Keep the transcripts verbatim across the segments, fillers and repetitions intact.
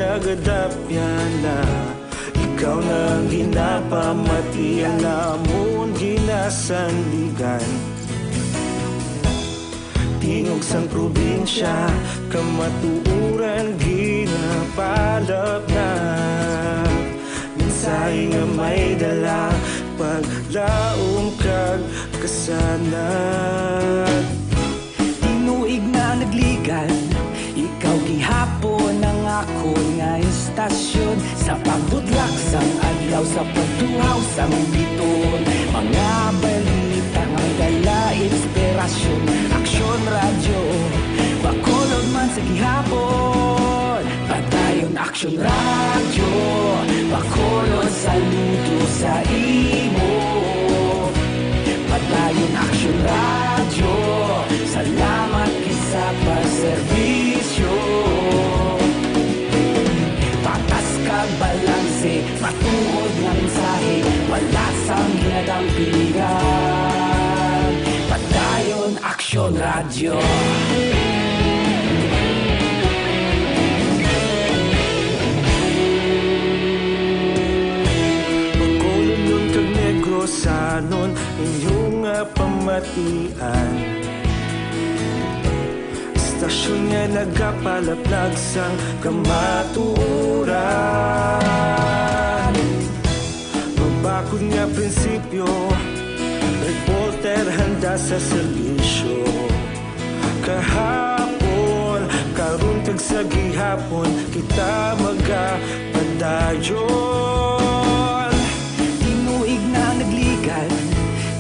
Nagadapyana, ikaw na ang ginapamati, ang namon ginasandigan. Tingog sang probinsya, kamatuoran ginapalapnap. Mensahe nga may dala, paglaom kag kasanag. Tinuig na nagligan, ikaw gihapon ang akon nga istasyon. Sa pagbutlak sang adlaw, sa pagtuhaw sang biton, mga balita nga dala inspirasyon. Aksyon Radyo, Bacolod man sa gihapon. Padayon Aksyon Radyo, Bacolod, saludo sa imo. Padayon Aksyon Radyo, salamat gid sa pagserbisyo. Patas kag balanse, matuod nga mensahe, wala sang ginadampigan. Padayon Aksyon Radyo. Bacolodnon kag Negrosanon, inyo nga pamatian. Istasyon nga nagapalaplag sang kamatuoran. Mabakod nga prinsipyo, reporter handa sa serbisyo. Kahapon, karon kag sa gihapon, kita magapadayon. Tinuig na nagligan,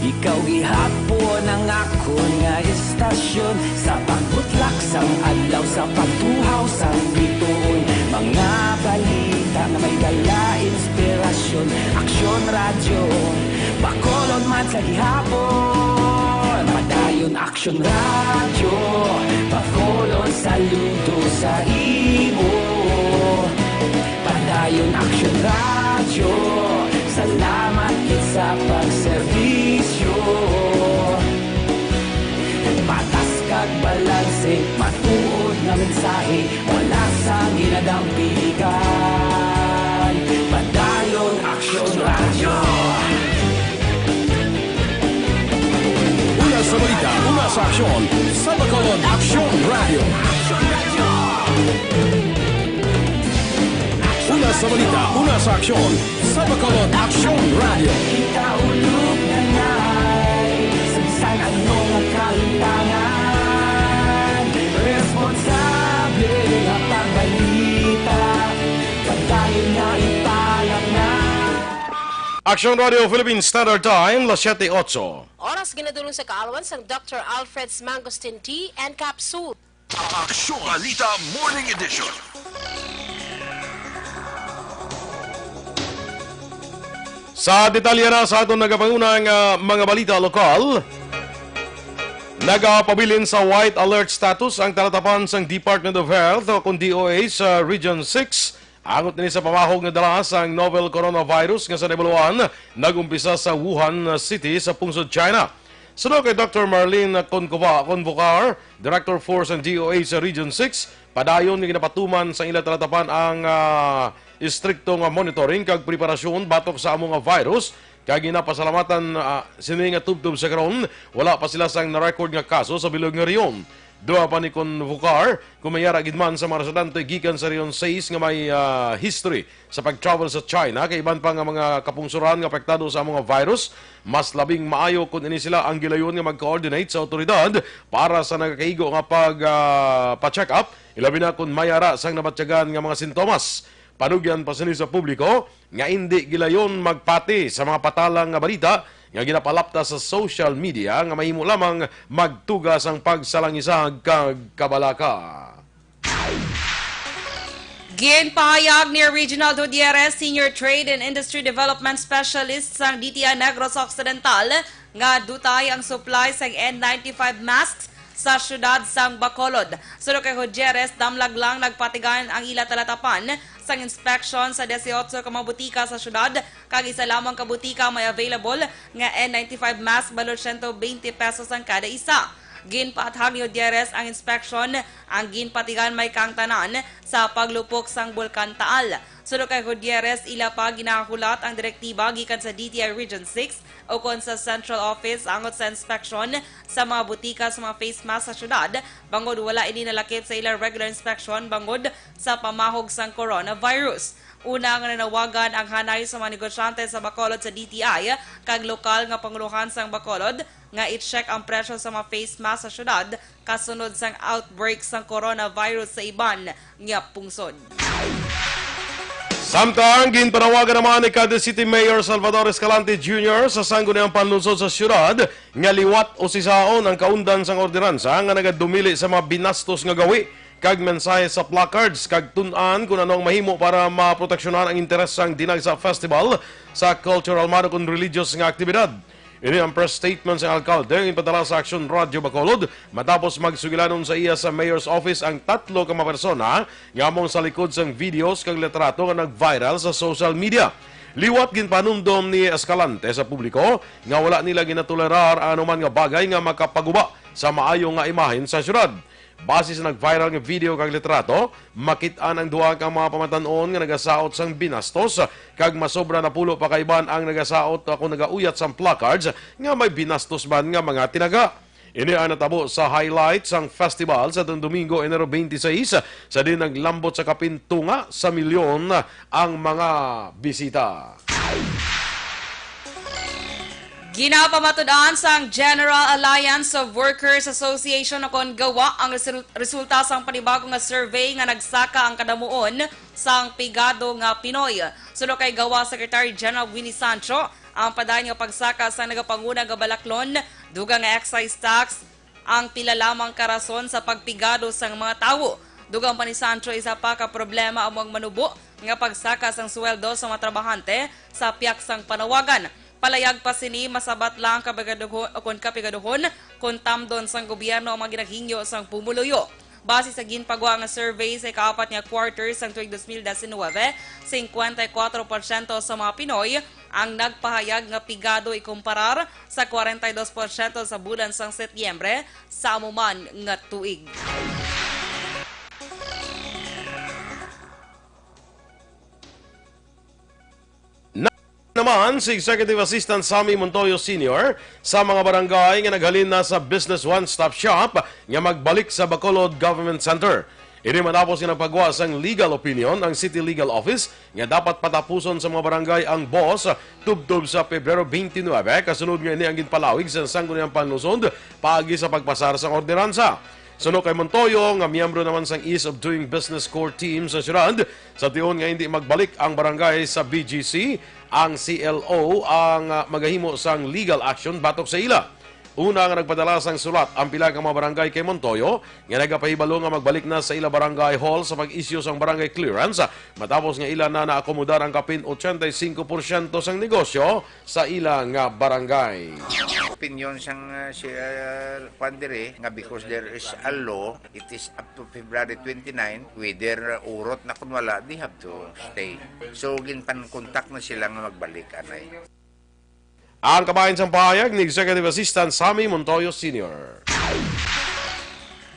ikaw gihapon ang akon nga istasyon. Sa pagbutlak sang adlaw, sa pagtuhaw sang bituon, mga balita nga may dala inspirasyon. Aksyon Radyo, Bacolod man sa gihapon. Padayon Aksyon Radyo, Bacolod, saludo sa imo. Padayon Aksyon Radyo, salamat gid sa pagserbisyo. Patas kag balanse, matuod nga mensahe, wala sang ginadampigan. Padayon Aksyon Radyo. Una sa balita, una sa aksyon, sa Bacolod Aksyon Radyo. Una sa balita, una sa aksyon, sa Bacolod Aksyon Radyo. Kita ulog na nay, sa bisan ano nga kahitangan, responsable nga pagbalita, padayon na ipalamna. Aksyon Radyo Philippine Standard Time, las siete ocho. Oras ginadulong sa kaalwan sang Doctor Alfred's Mangosteen Tea and Capsule. Aksyon Balita Morning Edition. Sa detalye na sa aton nagapanguna nga mga balita lokal, nagapabilin sa white alert status ang talatapan sang Department of Health o kon D O H sa Region six. Angot ini sa pamahog nga dala sang novel coronavirus nga sa nahibaluan nag-umpisa sa Wuhan City sa pungsod China. Suno kay Doctor Marlene Concova-, Convocar, Director four sang D O H sa Region six, padayon nga ginapatuman sang ila talatapan ang, ah, istrikto nga monitoring kag preparasyon batok sa amo nga virus, kag ginapasalamatan, ah, sini nga tubtob sa karon wala pa sila sang na-record nga kaso sa bilog nga rehiyon. Duha pa ni Convocar, kung may ara gid man sa mga residente gikan sa Rehiyon six nga may, ah, history sa pag-travel sa China, kay iban pa nga mga kapungsoran nga apektado sa amo nga virus, mas labing maayo kon ini sila ang gilayon nga mag-coordinate sa awtoridad para sa nagakaigo nga pag, ah, pa-check up, ilabi na kon may ara sang nabatyagan nga mga sintomas. Panugyan pa sini sa publiko nga indi gilayon magpati sa mga patalang nga balita nga ginapalapta sa social media nga mahimo lamang magtuga sang pagsalangisag kag kabalaka. Ginpahayag ni Reginald Gutierrez, Senior Trade and Industry Development Specialist sang D T I Negros Occidental, nga dutay ang supply sang N ninety-five masks sa siyudad sang Bacolod. Suno kay Gutierrez, damlag lang nagpatigayon ang ila talatapan sang inspeksyon sa dieciocho ka mga butika sa siyudad, kag isa lamang ka butika may available nga N ninety-five mask, balod siyento bente pesos ang kada isa. Ginpaathag ni Gutierrez ang inspeksyon ang ginpatigan may kaangtanan sa paglupok sang Bulkan Taal. Suno kay Gutierrez, ila pa ginahulat ang direktiba gikan sa D T I Region six ukon sa Central Office angot sa inspeksyon sa mga butika sa mga face mask sa syudad, bangod wala ini nalakip sa ila regular inspeksyon bangod sa pamahog sang coronavirus. Una nga nanawagan ang hanay sa mga negosyante sa Bacolod sa D T I kag lokal nga pangulohan sang Bacolod nga i-check ang presyo sa mga face mask sa syudad kasunod sang outbreak sang coronavirus sa iban nga pungsod. Samtang ginpanawagan naman ni Cadiz City Mayor Salvador Escalante Junior sa Sangguniang Panlungsod sa syudad nga liwat usisaon ang kaundan sang ordinansa nga nagadumili sa mga binastos nga gawi kag mensahe sa placards kag tun-an kung ano ang mahimo para maproteksyonan ang interes sang Dinagsa Festival sa cultural man ukon religious nga aktibidad. Ini ang press statement sang alkalde nga ipadala sa Aksyon Radyo Bacolod matapos magsugilanon sa iya sa mayor's office ang tatlo ka mga persona nga amo sa likod sang videos kag litrato nga nag-viral sa social media. Liwat ginpanumdom ni Escalante sa publiko nga wala nila ginatolerar ang anuman nga bagay nga makapaguba sa maayo nga imahen sa syudad. Base sa nag-viral nga video kag litrato, makit-an ang duha ka mga pamatan-on nga nagasaot sang binastos, kag masobra napulo pa ka iban ang nagasaot ako nagauyat sang placards nga may binastos man nga mga tinaga. Ini ang natabo sa highlight sang festival sa tuong Domingo, Enero twenty-six, sa diin naglambot sa kapin tunga sa milyon ang mga bisita. Ginapamatud-an sang General Alliance of Workers Association ukon GAWA ang resul-, resulta sang panibago nga survey nga nagsaka ang kadamuon sang pigado nga Pinoy. Suno kay GAWA Secretary General Winnie Sancho, ang padayon nga pagsaka sang nagapanguna nga balaklon, dugang nga excise tax, ang pila lamang ka rason sa pagpigado sang mga tawo. Dugang pa ni Sancho, isa pa ka problema amo ang manubo nga pagsaka sang sweldo sa mga trabahante sa piyak sang panawagan. Palayag pa sini, masabat lang kapigaduhon, ukon kapigaduhon, kon tamdon sang gobyerno ang mga ginahingyo sang pumuluyo. Base sa ginpagwa nga survey sa ikaapat nga quarter sang tuig dos mil diecinuebe, singkwenta y kuwatro porsyento sa mga Pinoy ang nagpahayag nga pigado ikumparar sa kwarenta y dos porsyento sa bulan sang Setyembre sa amo man nga tuig. Na-, naman si Executive Assistant Sammy Montoyo Senior sa mga barangay nga naghalin na sa Business One Stop Shop nga magbalik sa Bacolod Government Center. Ini matapos nga nagpagwa sang legal opinion ang City Legal Office nga dapat patapuson sa mga barangay ang bus tubtob sa Pebrero twenty-nine, kasunod nga ini ang ginpalawig sa Sangguniang Panlungsod paagi sa pagpasar sang ordinansa. Suno kay Montoyo, nga miyembro naman sang Ease of Doing Business Core Team sa syudad, sa tion nga hindi magbalik ang barangay sa B G C, ang C L O ang, ah, magahimo sang legal action batok sa ila. Una nga nagpadala sang sulat ang pila ka mga barangay kay Montoyo nga nagapahibalo nga magbalik na sa ila barangay hall sa pag-isyu sang barangay clearance, matapos nga ila na naakomodar ang kapin ochenta y cinco porsyento sang negosyo sa ila nga barangay. Opinyon sang, ah, si, ah, kwan diri nga because there is a law, it is up to February twenty-nine, whether urot na kun wala, they have to stay. So, ginpan-contact na sila nga magbalik, anay. Ang kabahin sang pahayag ni Executive Assistant Sammy Montoyo Senior.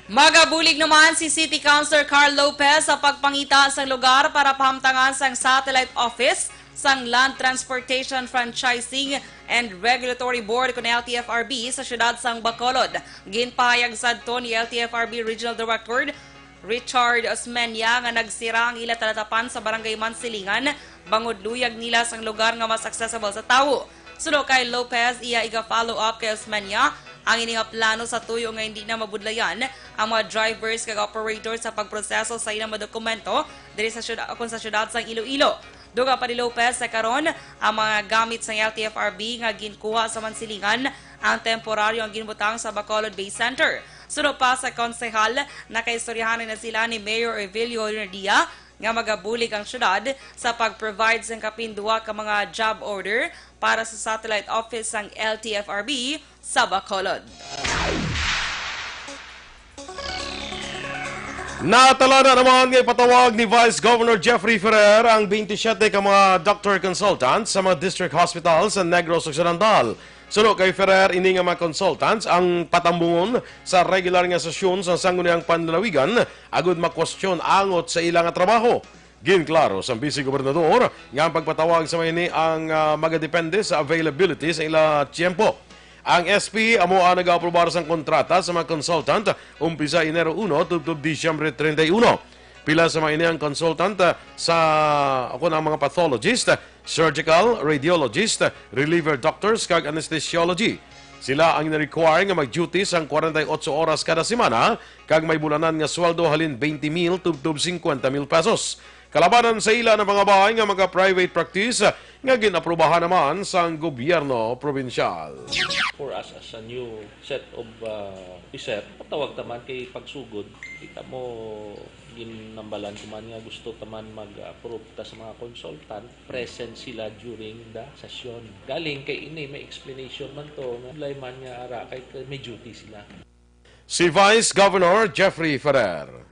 Magabulig naman si City Councilor Carl Lopez sa pagpangita sang lugar para pahamtangan sang satellite office sang Land Transportation Franchising and Regulatory Board, kun L T F R B, sa siyudad sang Bacolod. Ginpahayag sadto ni L T F R B Regional Director Richard Osmeña nga nagsira ang ila talatapan sa Barangay Mansilingan bangod luyag nila sang lugar nga mas accessible sa tawo. Suno kay Lopez, iya iga-follow up kay Osmeña ang ini nga plano sa tuyo nga hindi na mabudlayan ang mga drivers kag operators sa pagproseso sa ilang mga dokumento diri sa syudad, ukon sa syudad sang Iloilo. Dugang pa ni Lopez, sa karon, ang mga gamit sang L T F R B nga ginkuha sa Mansilingan ang temporaryo ang ginbutang sa Bacolod Bay Center. Suno pa sa konsehal, nakaistoryahan na sila ni Mayor Evelio Renardia nga magabulig ang syudad sa pag-provide sang kapin duha ka mga job order para sa satellite office sang L T F R B sa Bacolod. Natala na naman nga ipatawag ni Vice Governor Jeffrey Ferrer ang twenty-seven ka mga doctor consultant sa mga district hospital sa Negros Occidental. Suno kay Ferrer, ini nga mga consultants ang patambungon sa regular nga sesyon sa Sangguniang Panlalawigan agud makwestiyon angot sa ila nga trabaho. Ginklaro sang Vice Gobernador nga ang pagpatawag sa mga ini ang, ah, magadepende sa availability sa ila tiyempo. Ang S P amo ang nag-aaprobar sang kontrata sa mga consultant umpisa Enero uno tubtob Disyembre treinta y uno. Pila sa mga ini ang consultant, ah, sa, o kon ang mga pathologist, surgical, radiologist, reliever doctors, kag anesthesiology. Sila ang na-require nga mag-duty sang kwarenta y ocho oras kada semana kag may bulanan nga sweldo halin twenty mil tubtob cincuenta mil pesos. Kalabanan sa ila na mga bahay nga mga private practice nga gin-aprubahan naman sang gobyerno probinsyal. For us as a new set of, uh, officer, patawag ta man kay pagsugod, kita mo ginambalan ko man nga gusto ta man mag-approve ta sa mga consultant, present sila during the session. Galing kay ini may explanation man to, nga wala man nga ara kay, kay may duty sila. Si Vice Governor Jeffrey Ferrer.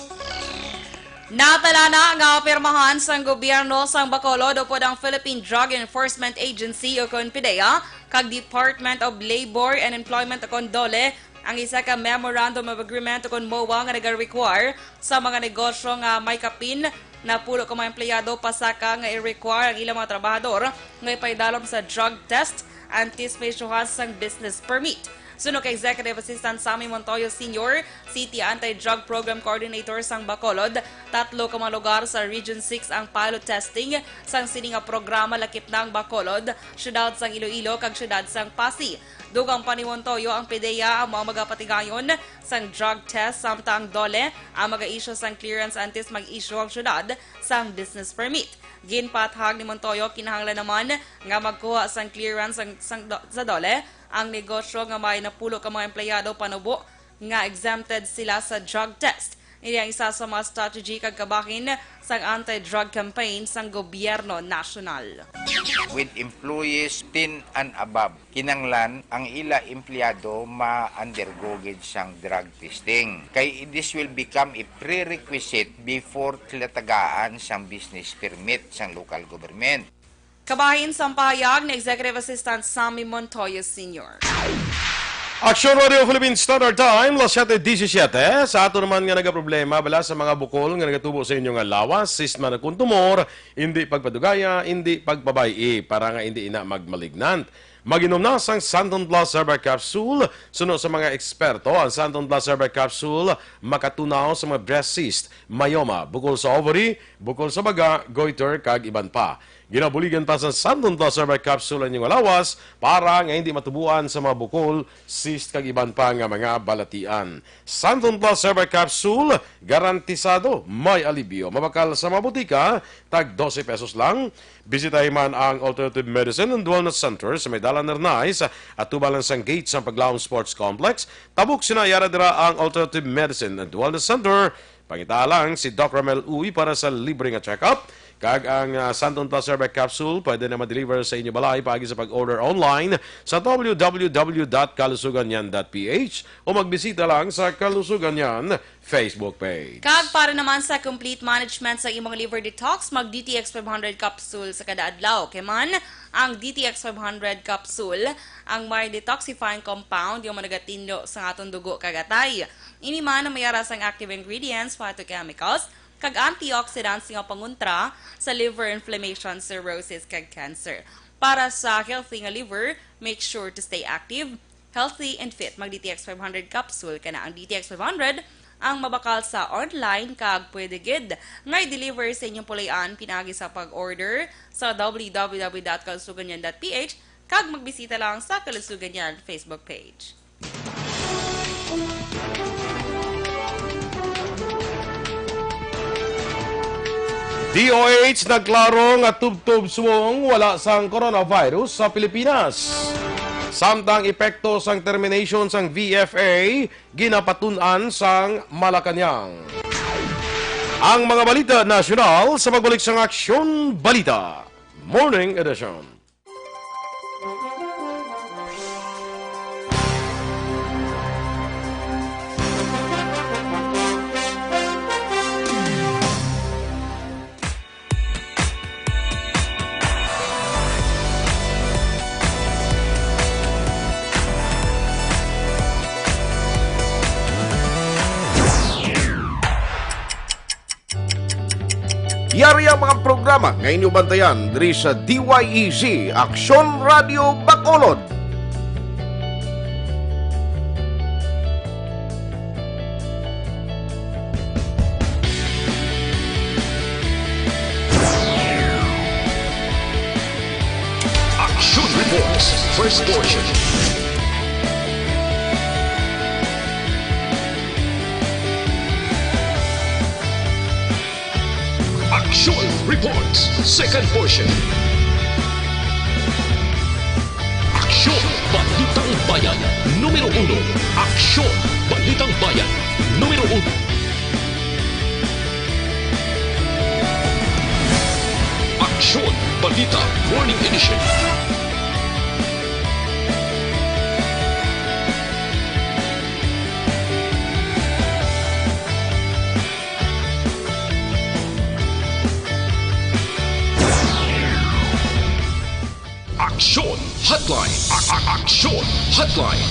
Natala na nga pirmahan sang gobyerno sang Bacolod upod ang Philippine Drug Enforcement Agency o kon PDEA kag Department of Labor and Employment o kon DOLE ang isa ka Memorandum of Agreement o kon MOA nga nagarequire sa mga negosyo nga may kapin napulo ka mga empleyado pasaka nga i-require ang ilang mga trabahador nga ipaidalom sa drug test antes maisyuhan sang business permit. Suno kay Executive Assistant Sammy Montoyo Senior, City Anti-Drug Program Coordinator sang Bacolod, tatlo ka mga lugar sa Region six ang pilot testing sang sini nga programa, lakip na ang Bacolod, siyudad sang Iloilo, kag siyudad sang Passi. Dugang pa ni Montoyo, ang PDEA amo ang magapatigayon sang drug test, samtang ang DOLE ang mag-issue sang clearance antes mag-issue ang siyudad sang business permit. Ginpaathag ni Montoyo, kinahanglan naman nga magkuha sang clearance sang, sang do-, sa DOLE ang negosyo nga may napulo ka mga empleyado panubo nga exempted sila sa drug test. Ini ang isa sa mga strategy kag kabahin sang anti-drug campaign sang gobyerno nasyonal. With employees ten and above, kinanglan ang ila empleyado ma-undergo gid sang drug testing. Kay this will become a prerequisite before sila tagaan sang business permit sang local government. Kabahin sang pahayag ni Executive Assistant Sammy Montoya Senior. Aksyon Radio Philippine Standard Time, las siete diecisiete. Sa ato naman nga nagaproblema bala sa mga bukol nga nagatubo sa inyo nga lawas, cyst man o kon tumor, hindi pagpadugaya, hindi pagpabay-i para nga hindi ina magmalignant. Mag-inom na sang Santon Plus Herbal Capsule. Suno sa mga eksperto, ang Santon Plus Herbal Capsule makatunaw sa mga breast cyst, myoma, bukol sa ovary, bukol sa baga, goiter, kag iban pa. Ginabuligan pa sa Santon Plus Herbal Capsule ang inyong lawas para nga hindi matubuan sa mga bukol, cyst, kag iban pa nga mga balatian. Santon Plus Herbal Capsule, garantisado may alibyo. Mabakal sa mga butika, tag dose pesos lang. Bisitahi man ang Alternative Medicine and Wellness Center sa may Dalan Nernay, sa atubang lang sang gate sang Paglaom Sports Complex. Tabok sina yara dira ang Alternative Medicine and Wellness Center. Pangita lang si Doc Ramel Uy para sa libre nga check-up. Kag ang, ah, Santon Plus Herbal Capsule pwede na ma-deliver sa inyo balay paagi sa pag-order online sa w w w dot kalusuganyan dot p h o magbisita lang sa Kalusugan Yan Facebook page. Kag para naman sa complete management sa imong liver detox, mag D T X five hundred capsule sa kada adlaw. Kay man, ang D T X five hundred capsule ang may detoxifying compound nga managatindog sa aton dugo kag atay. Ini man ang may ara sang active ingredients, phytochemicals, kag antioxidants nga pangontra sa liver inflammation, cirrhosis, kag cancer. Para sa healthy nga liver, make sure to stay active, healthy, and fit. Mag D T X five hundred capsule ka na. Ang D T X five hundred ang mabakal sa online kag pwede gid nga i-deliver sa inyong puloy-an pinaagi sa pag-order sa w w w dot kalusuganyan dot p h kag magbisita lang sa Kalusugan Yan Facebook page. D O H nagklaro nga tubtob subong wala sang coronavirus sa Pilipinas. Samtang epekto sang termination sang V F A ginapatun-an sang Malacañang. Ang mga balita nasyonal sa pagbalik sang Aksyon Balita Morning Edition. Yari ang mga programa nga inyo bantayan diri sa D Y E Z, Aksyon Radio Bacolod. Action Reports, first portion. Action Reports, second portion. Aksyon, Balitang Bayan, numero uno. Aksyon, Balitang Bayan, numero uno. Aksyon, Balita, Morning Edition. Aksyon Hotline. A- a- Aksyon Hotline.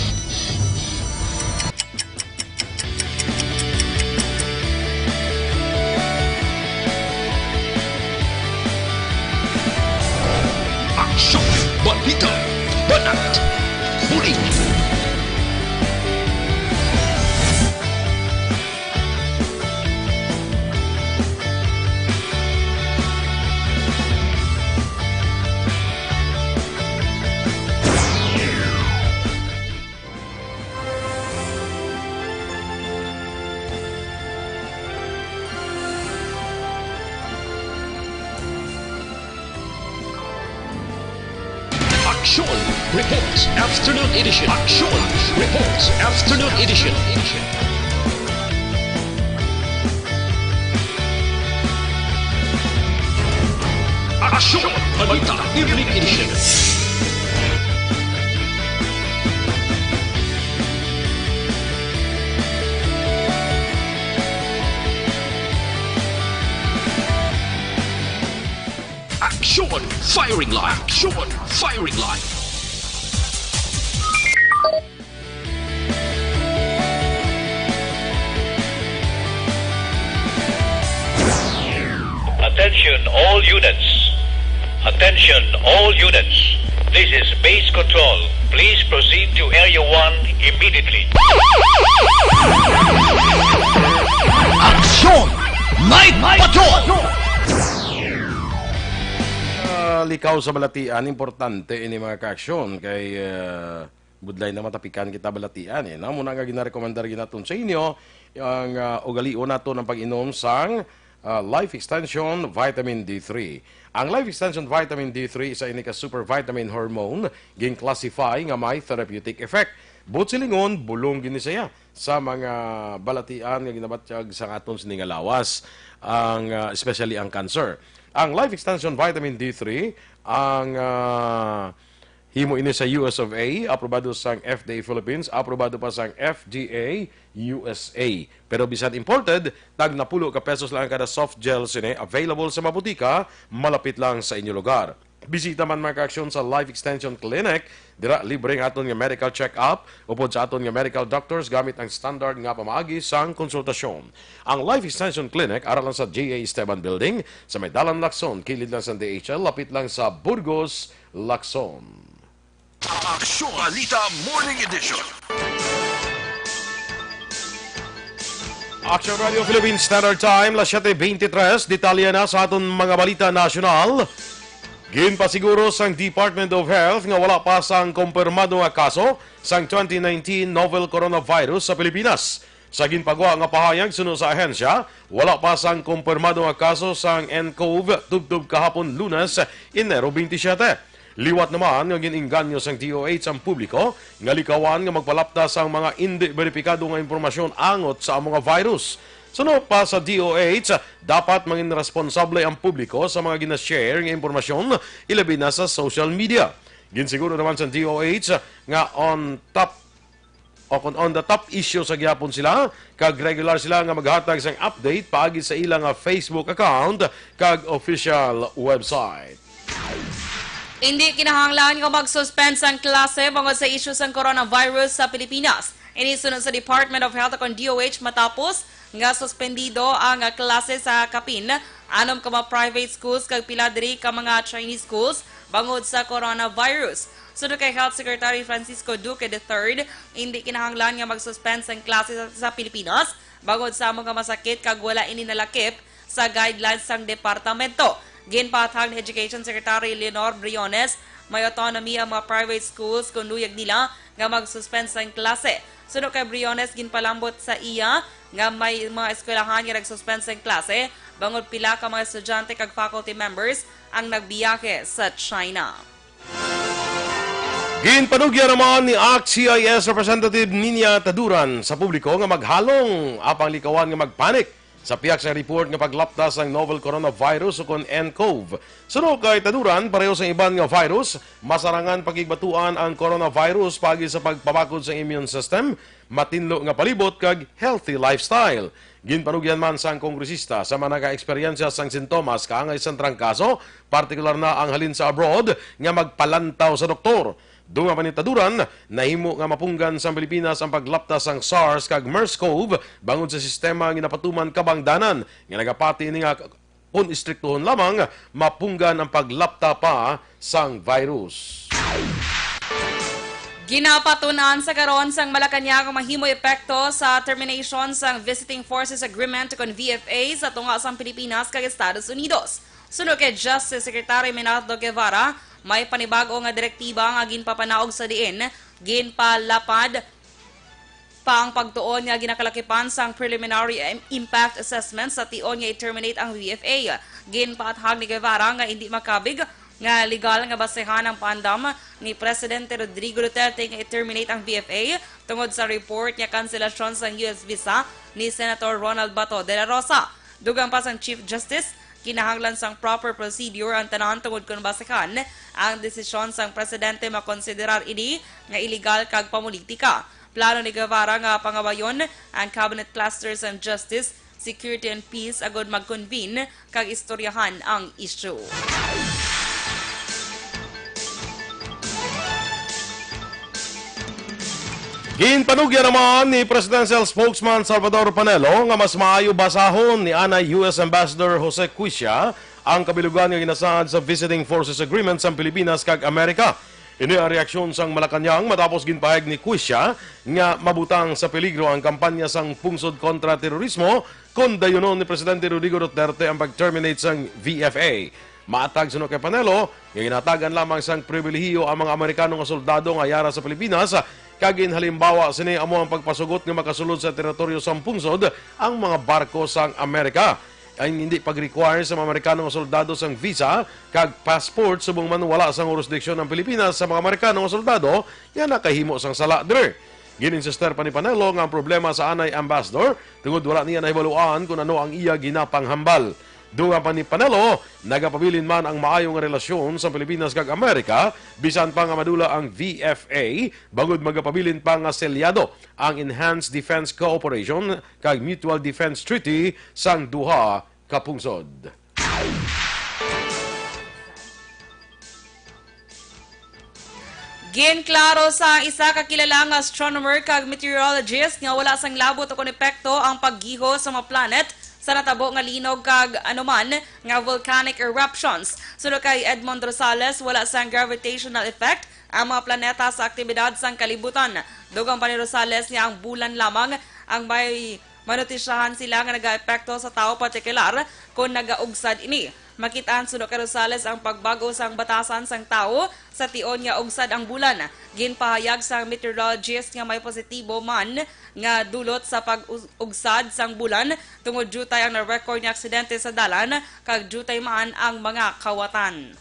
Aksyon, balita, banat, huli. Action Reports Afternoon Edition. Action Reports Afternoon Edition. Action Balita Evening Edition. Action Firing Line. Action Firing Line. Attention all units. Attention all units. This is base control. Please proceed to Area one immediately. Action Night Patrol! Ah, likaw sa balatian, importante ini, mga kaaksyon, kay, ah, budlay na matapikan kita balatian, eh, no? Muna nga ginarekomendar ginaton sa inyo ang, ah, ugalion nato ng pag-inom sang, ah, Life Extension Vitamin D three. Ang Life Extension Vitamin D three isa ini ka super vitamin hormone, gin-classify nga may therapeutic effect. Buot silingon, bulong gini siya sa mga balatian nga ginabatyag sa aton sini nga lawas, ang, ah, especially ang cancer. Ang Life Extension Vitamin D three, ang, ah, himo ini sa U S of A, aprobado sang F D A Philippines, aprobado pa sang F D A U S A. Pero bisan imported, tag napulo ka pesos lang kada soft gel sini, available sa mga butika malapit lang sa inyo lugar. Bisita man, mga kaaksyon, sa Life Extension Clinic. Dira, libre ang aton nga medical check-up upod sa aton nga medical doctors gamit ang standard nga pamaagi sang konsultasyon. Ang Life Extension Clinic ara lang sa G A Esteban Building, sa may Dalan Lacson, kilid lang sa D H L, lapit lang sa Burgos, Lacson. Aksyon Balita Morning Edition. Action Radio Philippine Standard Time, las siyete beintitrés. Detalye na sa aton mga balita nasyonal. Ginpasiguro sang Department of Health nga wala pa sang kumpirmado nga kaso sang twenty nineteen novel coronavirus sa Pilipinas. Sa ginpagwa nga pahayag suno sa ahensya, wala pa sang kumpirmado nga kaso sang ncov tubtob kahapon, Lunes, Enero twenty-seven. Liwat naman nga gin-inganyo sang D O H ang publiko nga likawan nga magpalapta sang mga indi beripikado nga impormasyon angot sa amo nga virus. Suno pa sa D O H, dapat mangin responsable ang publiko sa mga gina-share nga impormasyon, ilabi na sa social media. Ginsiguro naman sa D O H nga on top o kon on the top issue sa gihapon sila, kag regular sila nga maghatag sang update paagi sa ila nga Facebook account kag official website. Indi kinahanglan nga mag-suspend sang klase bangod sa isyu sang coronavirus sa Pilipinas. Ini suno sa Department of Health kon D O H matapos nga suspendido ang klase sa kapin anom ka mga private schools kag pila diri ka mga Chinese schools bangod sa coronavirus. Suno kay Health Secretary Francisco Duque the third, hindi kinahanglan nga mag-suspend sang klase sa, sa Pilipinas bangod sa amo nga masakit kag wala ini nalakip sa guidelines sang departamento. Ginpahayag ni Education Secretary Leonor Briones, may autonomy ang mga private schools kung luyag nila nga mag-suspend sang klase. Suno kay Briones, ginpalambot sa iya nga may mga eskwelahan nga nag-suspend sang klase bangod pila ka mga estudyante kag faculty members ang nagbiyahe sa China. Ginpanugyan naman ni ACT-CIS Representative Ninia Taduran sa publiko nga maghalong apang likawan nga magpanik sa pihak sa report nga paglapta sang novel coronavirus ukon ncov. Suno kay Taduran, pareho sa iban nga virus, masarangan pakigbatuan ang coronavirus paagi sa pagpabakod sa immune system, matinlo nga palibot kag healthy lifestyle. Ginpanugyan man sang kongresista sa mga naka-eksperyensya sang sintomas kaangay sang trangkaso, partikular na ang halin sa abroad, nga magpalantaw sa doktor. Dunga pa ni Taduran, nahimo nga mapunggan sang Pilipinas ang paglapta sang SARS kag MERS-CoV bangod sa sistema nga ginapatuman kabangdanan nga nagapati ini nga kon istriktuhon lamang, mapunggan ang paglapta pa sang virus. Ginapatun-an sa karon sang Malacañang ang mahimo epekto sa termination sang Visiting Forces Agreement kon V F A sa tunga sang Pilipinas kag Estados Unidos. Suno kay Justice Secretary Menardo Guevara, may panibag-o nga direktiba nga ginpapanaog sa diin ginpalapad pa ang pagtuon nga ginakalakipan sang preliminary im-, impact assessment sa tion nga i-terminate ang V F A. Ginpaathag ni Guevara nga indi makabig nga legal nga basehan ang paandam ni Presidente Rodrigo Duterte nga i-terminate ang V F A tungod sa report nga kanselasyon sang U S visa ni Senator Ronald Bato de la Rosa. Dugang pa sang Chief Justice, kinahanglan sang proper procedure ang tanan tungod kon basehan ang desisyon sang presidente, makonsiderar ini nga iligal kag pamulitika. Plano ni Guevara nga pangawayon ang cabinet cluster sang Justice, Security and Peace agud mag-convene kag istoryahan ang issue. Ginpanugyan naman ni Presidential Spokesman Salvador Panelo nga mas maayo basahon ni anay U S Ambassador Jose Cuisia ang kabilugan nga ginasaad sa Visiting Forces Agreement sang Pilipinas kag Amerika. Ini ang reaksyon sang Malacañang matapos ginpahayag ni Cuisia nga mabutang sa peligro ang kampanya sang pungsod kontra terorismo kon dayunon ni Presidente Rodrigo Duterte ang pag-terminate sang V F A. Matag suno kay Panelo, nga ginatagan lamang sang pribilehiyo ang mga Amerikano nga soldado nga yara sa Pilipinas, kag ginhalimbawa sini amo ang pagpasugot nga makasulod sa teritoryo sang pungsod ang mga barko sang Amerika. Ang hindi pag-require sa mga Amerikano nga soldado sang visa kag passport subong man wala sang jurisdiction ang Pilipinas sa mga Amerikano nga soldado nga nakahimo sang sala diri. Gin-insister pa ni Panelo nga ang problema sa anay ambassador tungod wala niya nahibaluan kon ano ang iya ginapanghambal. Dugang pa ni Panelo, nagapabilin man ang maayo nga relasyon sa Pilipinas kag Amerika, bisan pa nga madula ang V F A, bangod magapabilin pa nga selyado ang Enhanced Defense Cooperation kag Mutual Defense Treaty sang duha ka pungsod. Ginklaro sa isa ka kilala nga astronomer kag meteorologist nga wala sang labot o kon epekto ang paggiho sa mga planet sa natabo nga linog kag anuman nga volcanic eruptions. Suno kay Edmond Rosales, wala sang gravitational effect ang mga planeta sa aktibidad sang kalibutan. Dugang pa ni Rosales nga ang bulan lamang ang may manutisyahan sila nga nagaepekto sa tawo, partikular kon nagaugsad ini. Makit-an suno kay Rosales ang pagbag-o sang batasan sang tawo sa tion nga ugsad ang bulan. Ginpahayag sang meteorologist nga may positibo man nga dulot sa pag-ugsad sang bulan tungod diutay ang na-record nga aksidente sa dalan kag diutay man ang mga kawatan.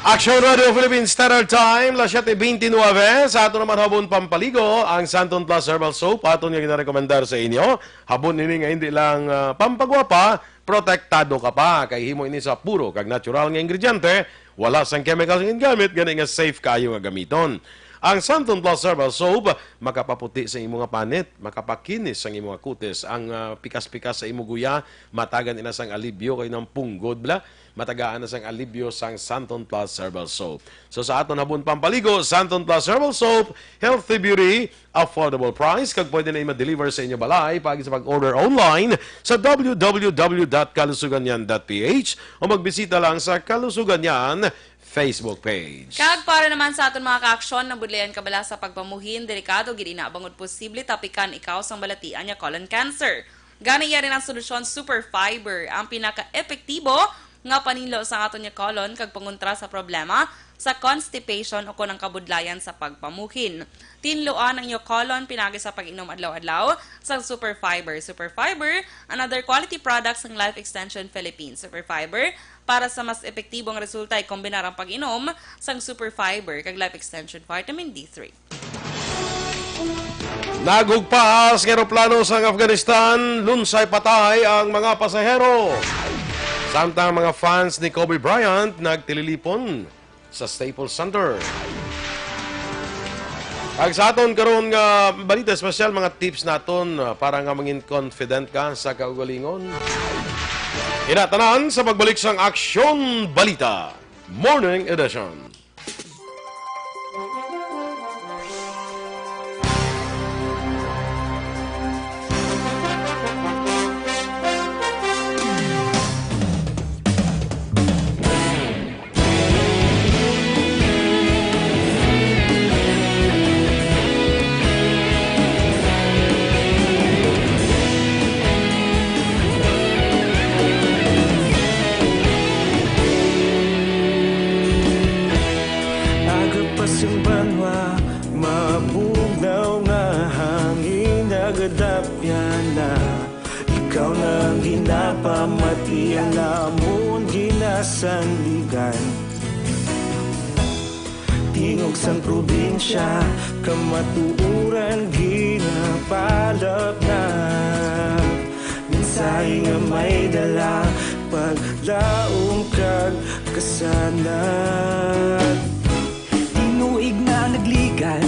Action Radio Philippines Standard Time, las siete veintinueve. Sa ato naman habon pampaligo, ang Santon Plus Herbal Soap, aton nga ginarekomendar sa inyo. Habon ini nga hindi lang, ah, pampagwapa, protektado ka pa. Kay himo ini sa puro kag natural nga ingrediente, wala sang chemical nga gingamit, gani nga safe kaayo nga gamiton. Ang Santon Plus Herbal Soap makapaputi sa imo nga panit, makapakinis sang imo nga kutis, ang, ah, pikas-pikas sa imo guya, matagan ina sang alibyo kay nang punggod bla. matagaan na sang alibyo sang Santon Plus Herbal Soap. So, sa aton habon pampaligo, Santon Plus Herbal Soap, healthy beauty, affordable price, kag pwede na ma-deliver sa inyo balay paagi sa pag-order online sa w w w dot kalusuganyan dot p h o magbisita lang sa Kalusuganyan Facebook page. Kag para naman sa aton mga kaaksyon, nabudlayan ka bala sa pagpamuhin, delikado gid ina bangod posible tapikan ikaw sang balatian nga colon cancer. Gani, yari ang solusyon, Super Fiber, ang pinaka-epektibo nga paninlo sa aton nga colon kag pangontra sa problema sa constipation o kon ang kabudlayan sa pagpamuhin. Tinluan ang inyo colon pinagi sa pag-inom adlaw-adlaw sang Super Fiber. Super Fiber, another quality product sang Life Extension Philippines. Super Fiber, para sa mas epektibo nga resulta, ikombinar ang pag-inom sang Super Fiber kag Life Extension Vitamin D three. Naghugpas nga eroplano sang Afghanistan, lunsay patay ang mga pasahero. Samtang mga fans ni Kobe Bryant nagtililipon sa Staples Center. Ag sa aton karon nga balita espesyal, mga tips naton, ah, para nga mangin confident ka sa kaugalingon. Ina tanan sa pagbalik sang Aksyon Balita Morning Edition. Aga pa sing banwa, mabugnaw nga hangin, nagadapyan na. Ikaw na ang ginapamati, ang amon ginasandigan. Tingog sang probinsya, kamatuoran ginapalapnap. Mensahe nga may dala, paglaom kag kasanag. Tinuig na nagligad,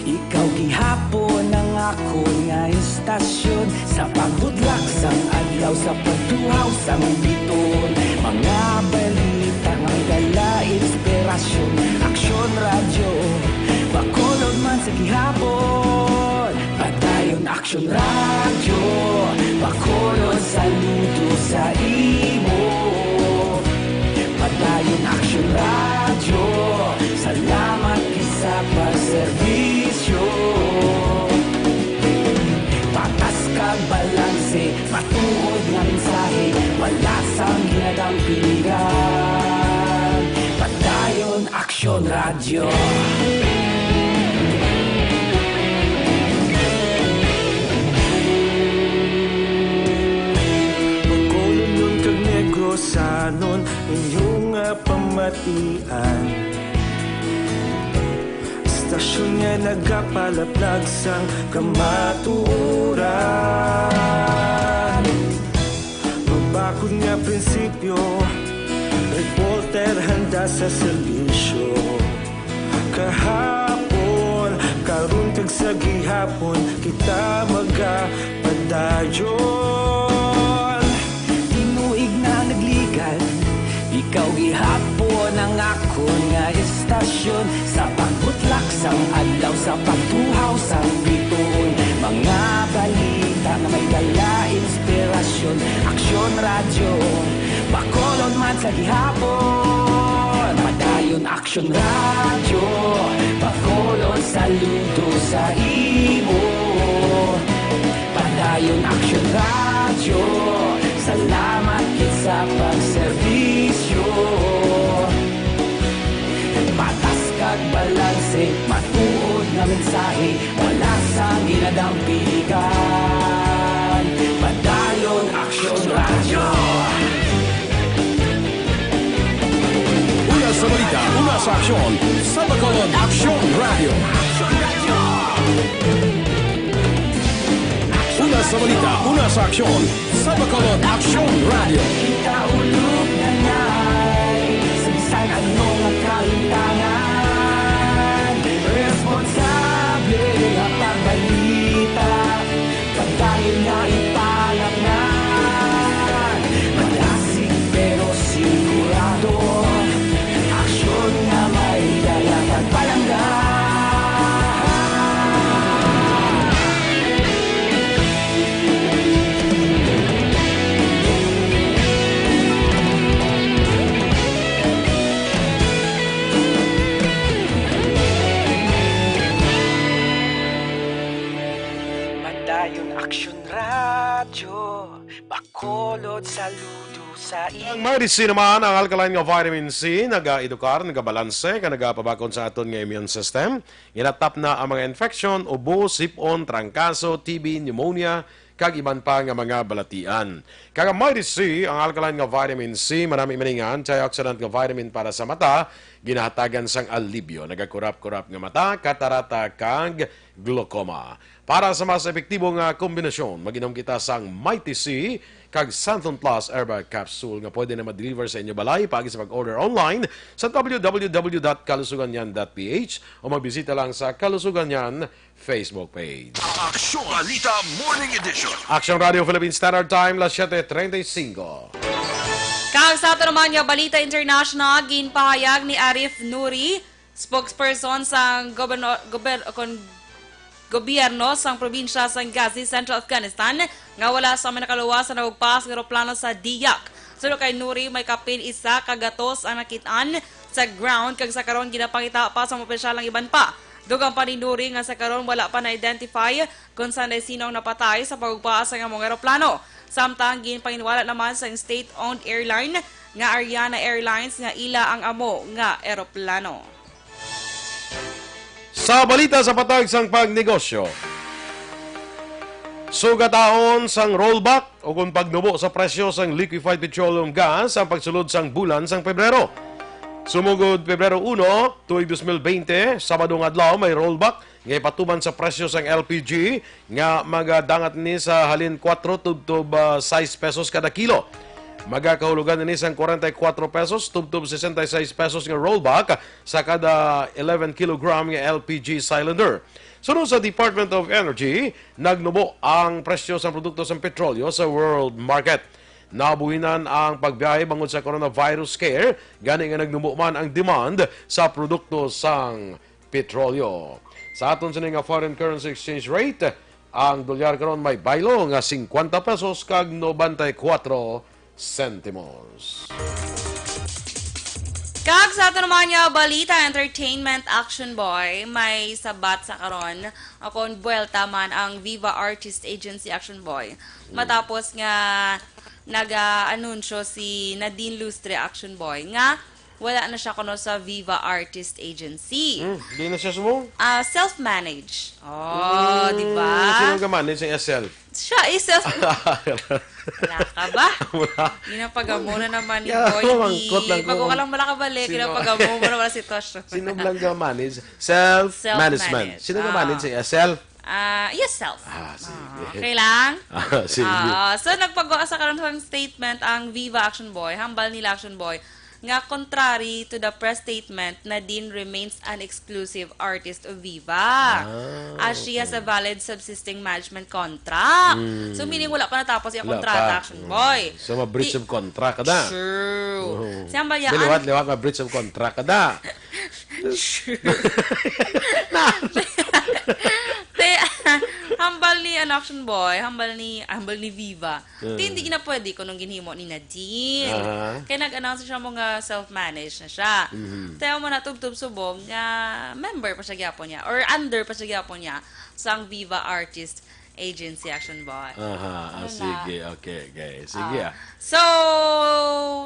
ikaw gihapon ang akon nga istasyon. Sa pagbudlak sang adlaw, sa pagtuhaw sang bituon, mga balita nga may dala inspirasyon. Aksyon Radyo, Bacolod man sa gihapon. Padayon Aksyon Radyo, Bacolod, saludo sa imo. Padayon Aksyon Radyo, salamat gid sa pagserbisyo. Patas kag balanse, matuod nga mensahe, wala sang ginadampingan. Padayon Aksyon Radyo. Bacolodnon kag Negrosanon, inyo nga pamatian. Istasyon nga nagapalaplag sang kamatuoran. Mabakod nga prinsipyo, reporter handa sa serbisyo. Kahapon, karon kag sa gihapon, kita magapadayon. Tinuig na nagligad, ikaw gihapon ang akon nga istasyon. Sa pagbutlak sang adlaw, sa pagtuhaw sang bituon, mga balita nga may dala inspirasyon. Aksyon Radyo, Bacolod man sa gihapon. Padayon Aksyon Radyo, Bacolod, saludo sa imo. Padayon Aksyon Radyo, salamat gid sa pagserbisyo. Patas kag balanse, matuod nga mensahe, wala sang ginadampingan. Padayon Aksyon Radyo. Una sa balita, una sa aksyon, sa Bacolod Aksyon Radyo. Una sa balita, una sa aksyon, sa Bacolod Aksyon Radyo. Kita ulog na ngay, sa bisan ano nga kalimtangan, responsable nga pagbalita, pagdayon nga ipalapnan. Madasig pero sigurado. Saludo sa Ang Mighty C naman, ang alkaline nga vitamin C, nagaedukar, nagabalanse, kag nagapabakod sa aton nga immune system. Ginatap na ang mga infection, ubo, sipon, trangkaso, T B, pneumonia, kag iban pa nga mga balatian. Kag ang Mighty C, ang alkaline nga vitamin C, marami man nga antioxidant nga vitamin para sa mata, ginahatagan sang alibyo, nagakurap-kurap nga mata, katarata, kag glaucoma. Para sa mas epektibo nga kombinasyon, mag-inom kita sang Mighty C kag Santon Plus Herbal Capsule nga pwede na ma-deliver sa inyo balay paagi sa pag-order online sa w w w dot kalusuganyan dot p h o magbisita lang sa Kalusuganyan Facebook page. Aksyon Balita Morning Edition. Aksyon Radio Philippine Standard Time, las siete treinta y cinco. Kag sa ato naman nga balita international, ginpahayag ni Arif Nouri, spokesperson sang goberno-, gober-, kon-, gobyerno sang probinsya sang Ghazni, Central Afghanistan, nga wala sa may nakaluwas sa nagugpas nga eroplano sa Diyak. Suno kay Nouri, may kapin isa ka gatos ang nakit-an sa ground, kag sa karon ginapangita pa sa mga opisyal ang iban pa. Dugang pa ni Nouri nga sa karon wala pa na-identify kung sanday sino ang napatay sa pagugpas sang among eroplano. Samtang ginpanginiwala naman sang state-owned airline nga Ariana Airlines nga ila ang amo nga eroplano. Sa balita sa patag sang pagnegosyo, sugataon sang rollback o kung pagnubo sa presyo sang liquefied petroleum gas ang pagsulod sang bulan sang Pebrero. Sumugod Pebrero uno, tuig dos mil bente, Sabado nga adlaw, may rollback nga ipatuman sa presyo sang L P G nga magadangat ni sa halin kuwatro tubtob, ah, sais pesos kada kilo. Magakahulogan ini sang kwarenta y kuwatro pesos tubtob sesenta y sais pesos nga rollback sa kada eleven kilogram nga L P G cylinder. Suno sa Department of Energy, nagnubo ang presyo sang produkto sang petrolyo sa world market. Nabuhinan ang pagbiyahe bangod sa coronavirus scare, gani nga nagnubo man ang demand sa produkto sang petrolyo. Sa aton sini nga foreign currency exchange rate, ang dolyar karon may baylo nga singkwenta pesos kag nobenta y kuwatro sentimos. Kag sa ato naman nga balita, entertainment, Action Boy, may sabat sa karon, akon buwelta man ang Viva Artist Agency, Action Boy. Matapos nga naga-anunsyo si Nadine Lustre, Action Boy, nga wala na siya kuno sa Viva Artist Agency. Hmm, di na siya sumong? Ah, self-manage. Oh, di ba? Hmm, sino ga-manage ang self? Siya is self. Wala ka ba? Wala. Ginapagamo na naman ni Yeah, Boy D. Mangkot lang ko. Bago ka lang malakabalik, Sino? Ginapagamo mo na wala sitwasyon. Sino lang ga-manage? Self-management. Self-manage. Sino ga-manage Ah. sa self? Ah, yes, self. Ah, sige. Ah, okay lang? Ah, sige. Ah, so, nagpagawa sa karon sang statement ang Viva Action Boy, hambal nila Action Boy, nga contrary to the press statement, Nadine remains an exclusive artist of Viva, Ah, as she has a okay. valid subsisting management contract. Mm. So, meaning wala pa natapos yung Wala kontrata, pa. Action Mm. Boy. So, ma-breach Di- of contract ka na. True. Oo. Siya ba yan? Di liwat, liwat, ma-breach of contract ka na. True. Te, hambal ni, ano, Action Boy, hambal ni, hambal ni Viva. Mm. Ti, hindi na pwede kung nung ginhimo ni Nadine. Aha. Kaya nag-announce siya mo nga self-manage na siya. Mhm. Tayo mo na tubtub subong nga member pa siya gyapon niya or under pa siya gyapon niya sang Viva Artist Agency, Action Boy. Aha, ah, Ano na? sige, okay, okay. Sige, Ah. ah. So,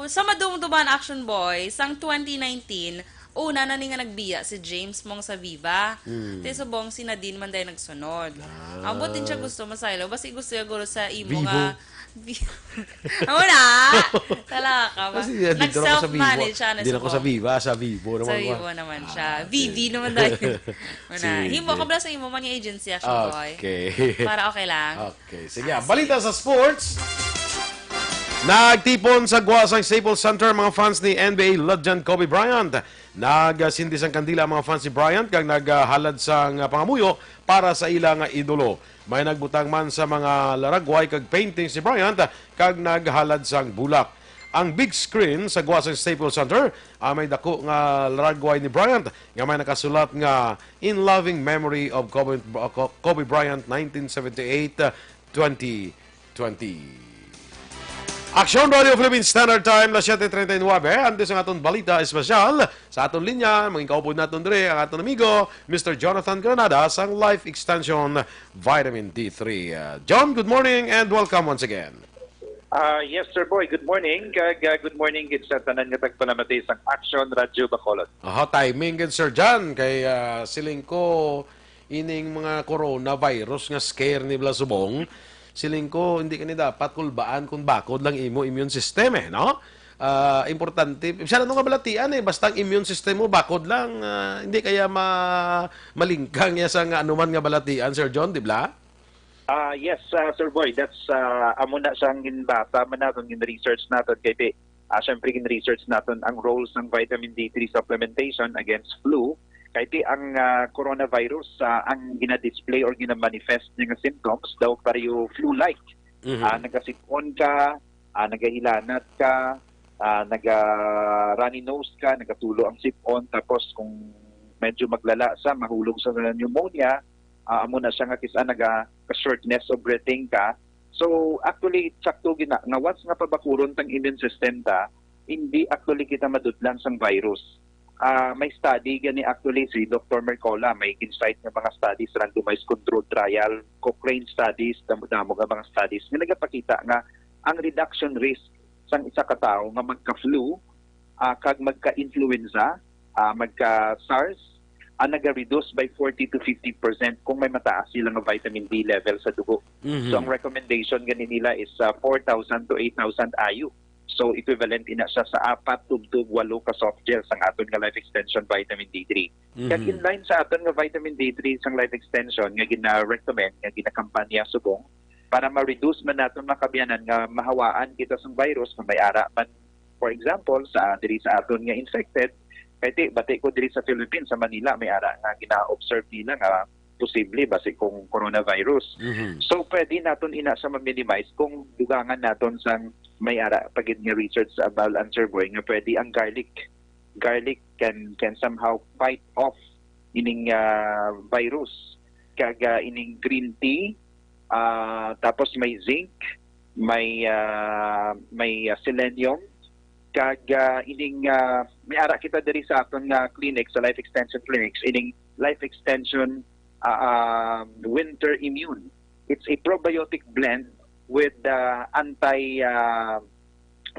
sa madumduman, Action Boy, sang twenty nineteen, una na ni nga nagbiya si James Mong sa Viva. Mm. Te subong si Nadine man day nagsunod. Ah. Ambot din siya gusto masaylo. Basi gusto niya guro sa imo Vivo. nga Vi-, Amo na. Talaga ka ba? Kasi, yeah, dito na ako sa Vivo. Nag-self-manage siya na Dito ako sa subong. Viva, sa Vivo Sa naman ko. Vivo naman siya. Ah, V V sige. naman tayo. Wala. Sige. Himo ka ba sa imo man nga agency, Action Boy? Okay. Para okay lang? Okay. Sige, Ah, ah, balita sige. sa sports. Nagtipon sa Guasang Staples Center mga fans ni N B A legend Kobe Bryant. Nagasindi sang kandila ang mga fans ni Bryant kag naghalad sang pangamuyo para sa ila nga idolo. May nagbutang man sa mga laragway kag painting si Bryant kag naghalad sang bulak. Ang big screen sa Guasang Staples Center, ah, may dako nga laragway ni Bryant nga may nakasulat nga "In loving memory of Kobe, Kobe Bryant, nineteen seventy-eight, twenty twenty." Aksyon Radio Philippine Standard Time, las siete treinta y nueve. Antes ang aton balita espesyal, sa aton linya, mangin kaupod naton dire ang aton amigo, Mister Jonathan Granada, sang Life Extension Vitamin D three. Uh, John, good morning and welcome once again. Ah, yes, Sir Boy. Good morning. Kag, ah, good morning gid sa tanan nga tagpalamati sang Action Radyo Bacolod. Aha, timing gid, Sir John, kay, ah, siling ko ining mga coronavirus nga scare ni Blasubong, siling ko hindi ka ni dapat kulbaan kung bakod lang imo immune system, eh, no? Ah, importante. Siya na nga balatian, eh. Basta ang immune system mo bakod lang, ah, hindi kaya ma-, malingkang ya sa nga anuman nga balatian, Sir John, di ba? Ah, yes, ah, Sir Boy, that's, ah, amo na sang ginbasa man naton, gin-research naton, kay di, ah, syempre gin-research naton ang role sang vitamin D three supplementation against flu. Kay di ang, ah, coronavirus, ah, ang gina-display or gina-manifest niya nga symptoms daw pareho flu-like. Mhm. Ah, nagasipon ka, ah, nagahilanat ka, ah, naga-runny nose ka, nagatulo ang sipon, tapos kung medyo maglala sa, mahulog sa pneumonia, ah, amo na siya nga kis-a naga-shortness of breathing ka. So, actually, sakto gina, nga once nga pabakuron tang immune system ta, hindi actually kita madudlan sang virus. Ah, may study gani actually si Doktor Mercola, may gin-cite nga mga studies, randomized control trial, Cochrane studies, damo-damo nga mga studies nga nagapakita nga ang reduction risk sang isa ka tawo nga magka-flu, ah, kag magka-influenza, ah, magka-SARS, ang naga-reduce by forty to fifty percent kung may mataas sila nga vitamin D level sa dugo. Mhm. So, ang recommendation gani nila is, ah, four thousand to eight thousand I U. So, equivalent ina siya sa apat tubtob walo ka soft gel sang aton nga Life Extension Vitamin D three. Kag Mhm. in line sa aton nga Vitamin D three sang Life Extension nga gina-recommend, nga ginakampanya subong, para ma-reduce man naton, mga kaabyanan, nga mahawaan kita sang virus nga may ara man, for example, sa diri sa aton nga infected, kay ti, bati ko diri sa Philippines, sa Manila, may ara nga gina-observe nila nga posible basi kung coronavirus. Mhm. So, pwede naton ina sa ma-minimize kung dugangan naton sang may ara pa gid nga research sa Abal Answer Boy nga pwede ang garlic. Garlic can, can somehow fight off ining, ah, virus. Kag, ah, ining green tea, ah, tapos may zinc, may, ah, may, ah, selenium, kag, ah, ining, ah, may ara kita diri sa aton nga clinic, sa Life Extension Clinics, ining Life Extension, ah, ah, Winter Immune. It's a probiotic blend with the anti, ah,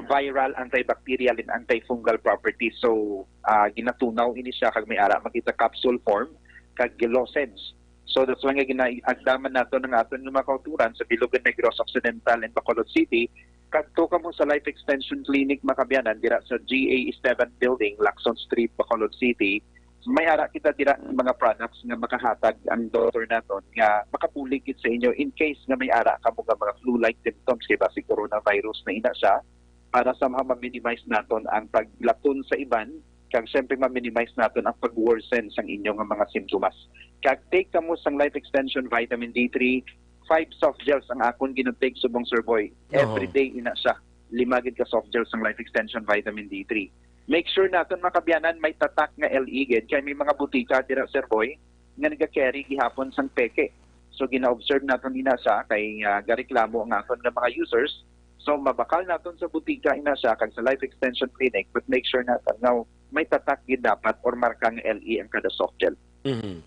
viral, antibacterial, and antifungal properties. So, ah, ginatunaw ini siya kag may ara makita capsule form kag lozenge. So, that's why nga ginaagdaman nato ang aton nga mga kauturan sa Bilog and Negros Occidental and Bacolod City. Kadto kamo sa Life Extension Clinic, mga kaabyanan, dira sa G A Esteban Building, Lacson Street, Bacolod City. May ara kita dira nga mga products nga makahatag ang doktor naton nga makabulig gid sa inyo in case nga may ara kamo nga mga flu-like symptoms, kay basi coronavirus na ina siya, para somehow ma-minimize naton ang paglaton sa iban, kag siyempre ma-minimize naton ang pag-worsen sang inyo nga mga simptomas. Kag take kamo sang Life Extension Vitamin D three, five soft gels ang akon gina-take subong, Sir Boy. Oho. Every day ina siya. Lima gid ka soft gels sang Life Extension Vitamin D three. Make sure naton, mga kaabyanan, may tatak nga L E gid, kay may mga butika dira, Sir Boy, nga naga-carry gihapon sang peke. So, gina-observe naton ina siya kay, ah, gareklamo ang aton nga mga users. So, mabakal naton sa butika ina siya kag sa Life Extension Clinic, but make sure naton nga may tatak gid dapat or marka nga L E ang kada soft gel. Mhm.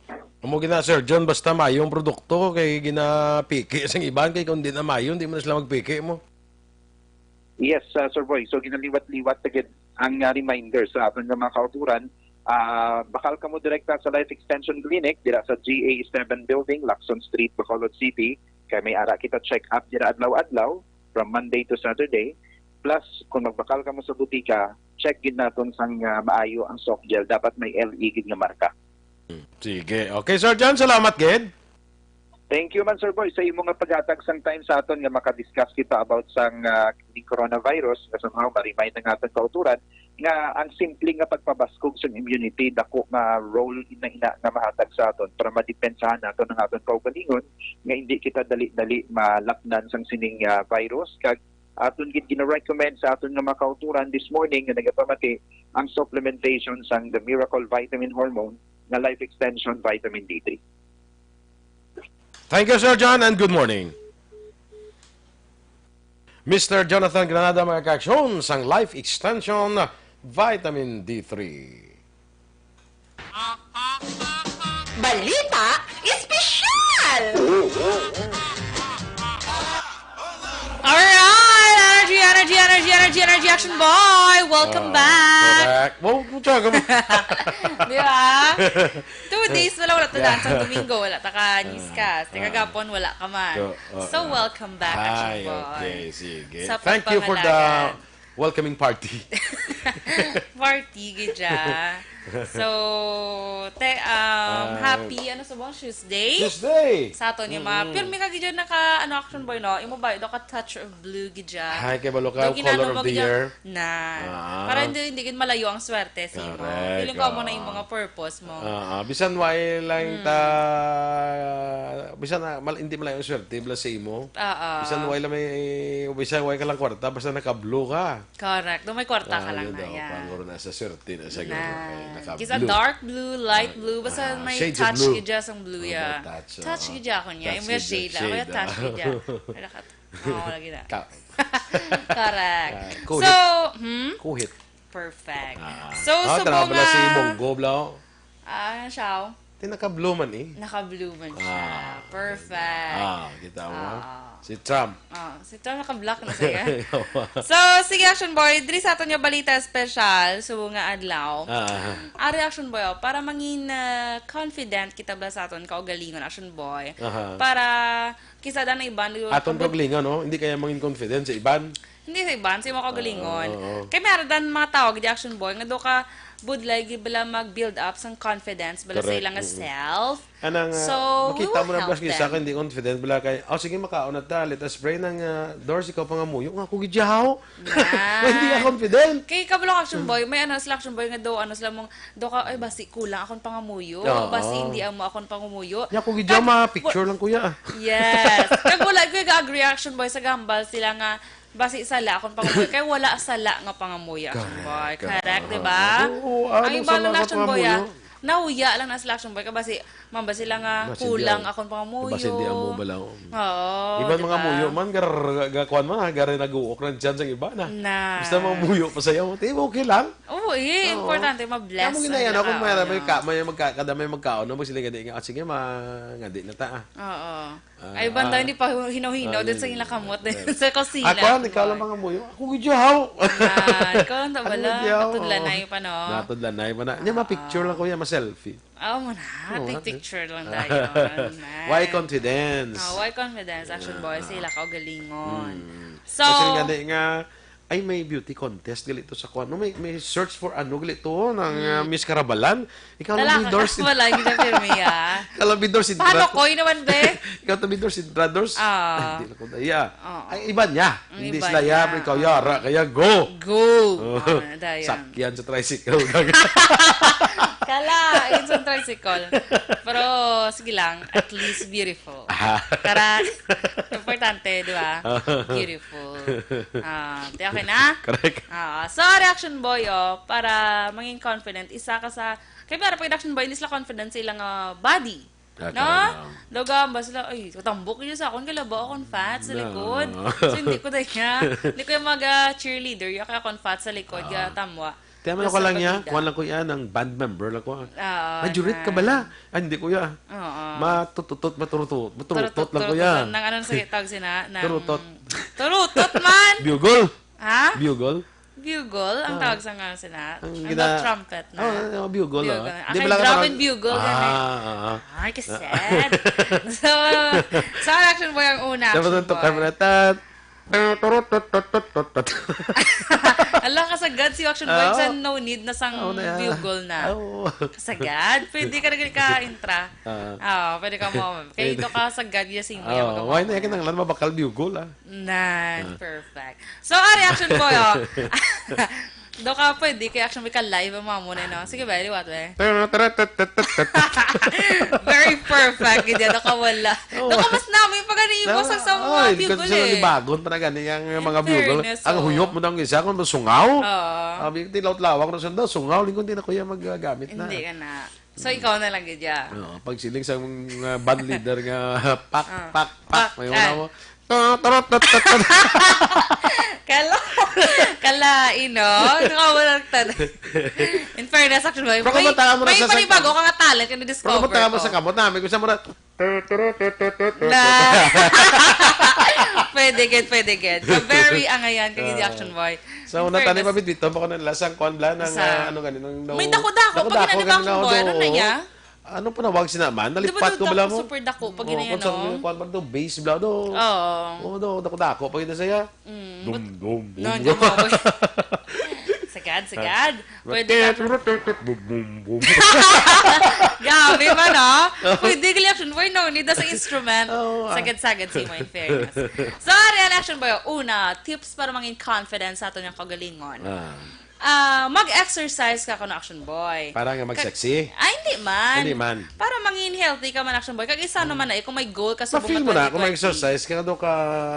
Amo gina, Sir John, basta mayo ang produkto, kay ginapiki sang iban, kay kung di na mayo, hindi man sila magpiki mo. Yes, uh, Sir Boy. So, ginaliwat-liwat na gid ang, uh, reminder sa aton nga mga kauturan. Uh, bakal kamo direkta sa Life Extension Clinic dira sa G A Esteban Building, Lacson Street, Bacolod City. Kay may ara kita check-up dira adlaw-adlaw from Monday to Saturday. Plus, kung magbakal kamo sa butika, check gid naton sang, uh, maayo ang soft gel. Dapat may L E gid nga marka. Hmm. Sige. Okay, Sir John, salamat gid. Thank you man, Sir Boy, sa imo nga paghatag sang time sa aton nga maka-discuss kita about sang, ah, kining coronavirus, nga somehow ma-remind ang aton kauturan nga ang simple nga pagpabaskog sang immunity, dako nga role ina, ina nga mahatag sa aton para madepensahan naton ang aton kaugalingon, nga hindi kita dali-dali malapnan sang sining, ah, virus. Kag aton gid gina-recommend sa aton nga mga kauturan this morning nga nagapamati ang supplementation sang The Miracle Vitamin Hormone nga Life Extension Vitamin D three. Thank you, Sir John, and good morning. Mister Jonathan Granada, mga kaaksyon, sang Life Extension Vitamin D three. Balita Espesyal! Alright, Energy, energy, energy, energy, Action Boy! Welcome Ah, back! Correct. Wow, putya ka ba? Di ba? Two days na lang, wala ta daan sa Domingo, wala ta ka newscast. Di Ah. kagapon, wala ka man. So, ah, So, ah. welcome back, Action Ay, Boy. okay, sige. Sa Thank you for the pagpangalaga. welcoming party. Party, gid siya. So, te, um, Ah. happy, ano sa bang Tuesday? Tuesday! Sa aton yung mga, Mm-mm. pirmi ka gid dyan naka, ano, Action Boy, no? Imo ba, do ka touch of blue gid siya? Ay, kay balo ka, Daw ginano color of mo the gid siya? year? Na. Ah. Para hindi, hindi gid malayo ang swerte sa imo. Correct, Feeling ko amo na oo. yung mga purpose mo. Ah, ah. Bisan why lang Mm. ta, bisan na, mal-, hindi malayo ang swerte, bala sa imo. Oo. Bisan why lang may, bisan why ka lang kwarta, basta naka-blue ka. Correct. Do may kwarta ka Ah, lang yun na daw, yan. pang guro na sa swerte na sa Na. guro. Kay naka-blue. Kisa dark blue, light Ah, blue, basta ah, may shades of touch blue. gid siya sang blue, Oh, yeah. may touch, Touch oo. gid siya ako niya. Touch Yung may gid, shade, ako shade, yung touch ah. gid siya. Ay, naka-, oo, lagi na. Ka- Correct. Ah, kuhit. So, hmm? Kuhit. Perfect. Ah. So, Ah, subong tara, bala si nga Bongo, bala, oh. Ah, siya, oh. Di naka-blue man, eh. Naka-blue man siya. Ah. Perfect. Ah, kita mo? Ah. Si Trump. Ah, si Trump naka-black na siya. So, sige, Action Boy, diri sa aton nga balita espesyal, subong nga adlaw. Ah. Ari, Action Boy, oh, para mangin, ah, confident kita bala sa aton kaugalingon, Action Boy. Aha. Para kisa dan na iban, Aton kabut- kaugalingon, no? Hindi kaya mangin confident sa iban? Hindi sa iban, sa imo kaugalingon. Oo, oo. Kay may ara dan mga tao, gid, Action Boy, nga do ka budlay, gid, bala mag-build up sang confidence, bala sa Correct, ilang mm-mm. self. Anang, ah, So, we makita will mo na, help blas, kisa them. ka hindi confident, bala kay, "Oh, sige, makaon na ta. Let us pray nang, ah, Dors, ikaw pangamuyo." Nga ako, gid, yaw. Na. Hindi ka confident. Kay kabalo, Action Boy, may ano sila, Action Boy, nga do, ano sila mong, do ka, "Ay, basi kulang akong pangamuyo. Oo. Basi hindi amo akong pangamuyo." Nya, kung gid Kag-, ma-picture wa-, lang, kuya. Yes. Kag wala ko ga-agree, Action Boy, sa gambal sila nga, "Basi sala akong pangamuyo." Kay wala sala nga pangamuyo, Action Boy. Correct, Correct, correct. di ba? Oo, Ang ano iba sala lang, nga Action Boy, ah, pangamuyo? nahuya lang na sila, Action Boy. Kay basi, man ba sila nga Basi kulang di-, akong pangamuyo? basi di amo bala, oh. Oo, Iban di mga ba? muyo man, gar-, ga-, kuwan man, ha, gari nag-uok ng tiyan sa iba na. Na. Basta mga muyo pa sa'yo, di ba okay lang? Oo, eh, Oo. importante, ma-bless Kamo ang ginaya, no? Kung may, may nagkakaon, ka-, may magka-, kada may magkaon, no? Sila gani nga, "Ah, sige, ma-, ngadi na ta, ah." Oo. Ah, Ay, banda, ah. hindi pa hinaw-hinaw Ah, din sa yun. ila kamot din Correct. sa kusina. Ako, ah, ikaw lang mga muyo. Ako, gid, yaw. Ah, ikaw lang ta Ako, bala. gid, yaw. Natudlanay Oo. pa, no? Natudlanay pa na. Nya, ma-picture Ah. lang, kuya, ma-selfie. Oo, mo na. Oo, Take ah. picture lang tayo. Nice. Why confidence? Ah, why confidence, Action Boy? Ah. Sa ila kaugalingon. Mm. So, Kasi nga, di nga, ay, may beauty contest gali to sa kwan. No, may, may search for ano gali to, ng, Mm. ah, Miss Karabalan. Ikaw lang, Dala ka, Dors. wala, hindi na pirmi, ah. Ikaw lang, Dors, Paano Intra. ko? Yun naman, be. Ikaw to, Dors, Intra, Dors. Ah. Ay, hindi na ko daya. Oo. Ay, iba niya. Ang Hindi iba sila niya. ya, pero ikaw, yara, kaya go. Go. Oh. Ah, dayan. Sakyan sa tricycle. Kala, yun sa tricycle. Pero, sige lang, at least beautiful. Ah. Correct. Importante, di ba? Ah. Beautiful. Ah, di okay na? Correct. Ah, so, reaction boy, oh, para maging confident, isa ka sa, kaya para pag reaction boy, hindi sila confident sa ilang, ah, body. Ah, No? correct. Daw gamba sila, "Ay, katambok yun sa akon, kay laba akon fat sa No. likod." So, hindi ko na niya, hindi ko yung mag, ah, cheerleader, yung kaya akon fat sa likod, Ah. kaya tamwa. Kaya man Basta ako lang niya, pagida. kuwan lang ko yan, ang band member lang ko. Ah, Majorit ka na. bala? Ah, hindi, kuya. Oo. Matututot, maturutot, maturutot Turutot, lang, kuya. turutot lang. Nang ano sa tawag sina? Nang Turutot. Turutot man! Bugle. Ha? Bugle. Bugle ang Ah. tawag sa nga sina? Ang Ano, gina-, trumpet na? oh, oh, bugle, oh. Bugle. Di Aking ba lang drum ako and bugle, Ah, gani. ah, ah. Ay, kased. So, sa action boy ang una, Dapat action ang tukar boy. mo na, tat. Turut, tut, tut, tut, tut, tut. Ala, kasagad si action boy, Ah, sa oh. no need na sang Ah, oh, na yan. bugle na. Ah, oh. Kasagad? Pwede ka na ka intra. Ah. Ah, pwede ka mo. Kaya Pwede. ito kasagad niya si Mia, Oh, why na magkamaon. kinahanglan mabakal bugle, ah? Nan, Ah. perfect. So, ah, reaction boy, oh. Do ka pwede, kay action boy ka live ang mga muna, no? Sige ba, liwat, eh. Very perfect, gid yan, nakawala. Oh. Nakamas namin pag ano yung Tama. basa sa mga Ay, bugle, sa eh. libagon pa na gani ang In mga bugle. fairness, Ang oh. huyop mo daw ang isa, kung sungaw. Oo. Sabi ko, tilaw-tilaw ako na sunda, sungaw, lingkod din ako yan magagamit na. Hindi ka na. So, ikaw na lang, gid, ya. Oo, pag siling sa mga band leader nga, pak, Ah. pak, pak, Pak, may ah. una mo. Ta, ta, ta, ta, ta, ta. Kala, kala, ino? Nakawalag tan-, in fairness, action boy, Pero may, kumanta ka mo na may sa panibago sangkot. ka nga talent nga Pero na-discover kumanta ka mo ko. sa kamot namin, gusto mo na, tu, tu, tu, tu, tu, tu, tu. Na. Pwede gid, pwede gid. Ka very angayan kag hindi Ah. action boy. So, In natani fairness. pa bit dito, bako na nila sang kuan bla, nang, Sa ah, ano gani, nang May daw-, dako-dako, pag dako-dako gani, gani, action boy, ano na oo. iya? Ano pa nawag sina man? Di ba Nalipat daw ko bla dako, mo? super dako pag Oo, yun, kung ano? sa kuan ba daw, base bla daw. Oo. Oo, daw, dako-dako pa yun na saya. Mm, Dum, but dum, dum. No, dum, dum. Sagad, sagad. Pwede ka. Bum, bum, bum. Grabe man, no? Pwede gali action boy, no? Nida sa instrument. Oo, ah. Sagad-sagad si mo, in fairness. So, real action boy, una, tips para mangin confidence sa aton nga kaugalingon. Ah. Ah, mag-exercise ka kuno action boy. Para nga Ka-, mag-sexy? Ay, hindi man. Hindi man. Para mangin healthy ka man action boy. Kag isa naman na, eh, kung may goal ka sa Ma-feel buong mo na, kung twenty twenty. mag-exercise ka, do ka,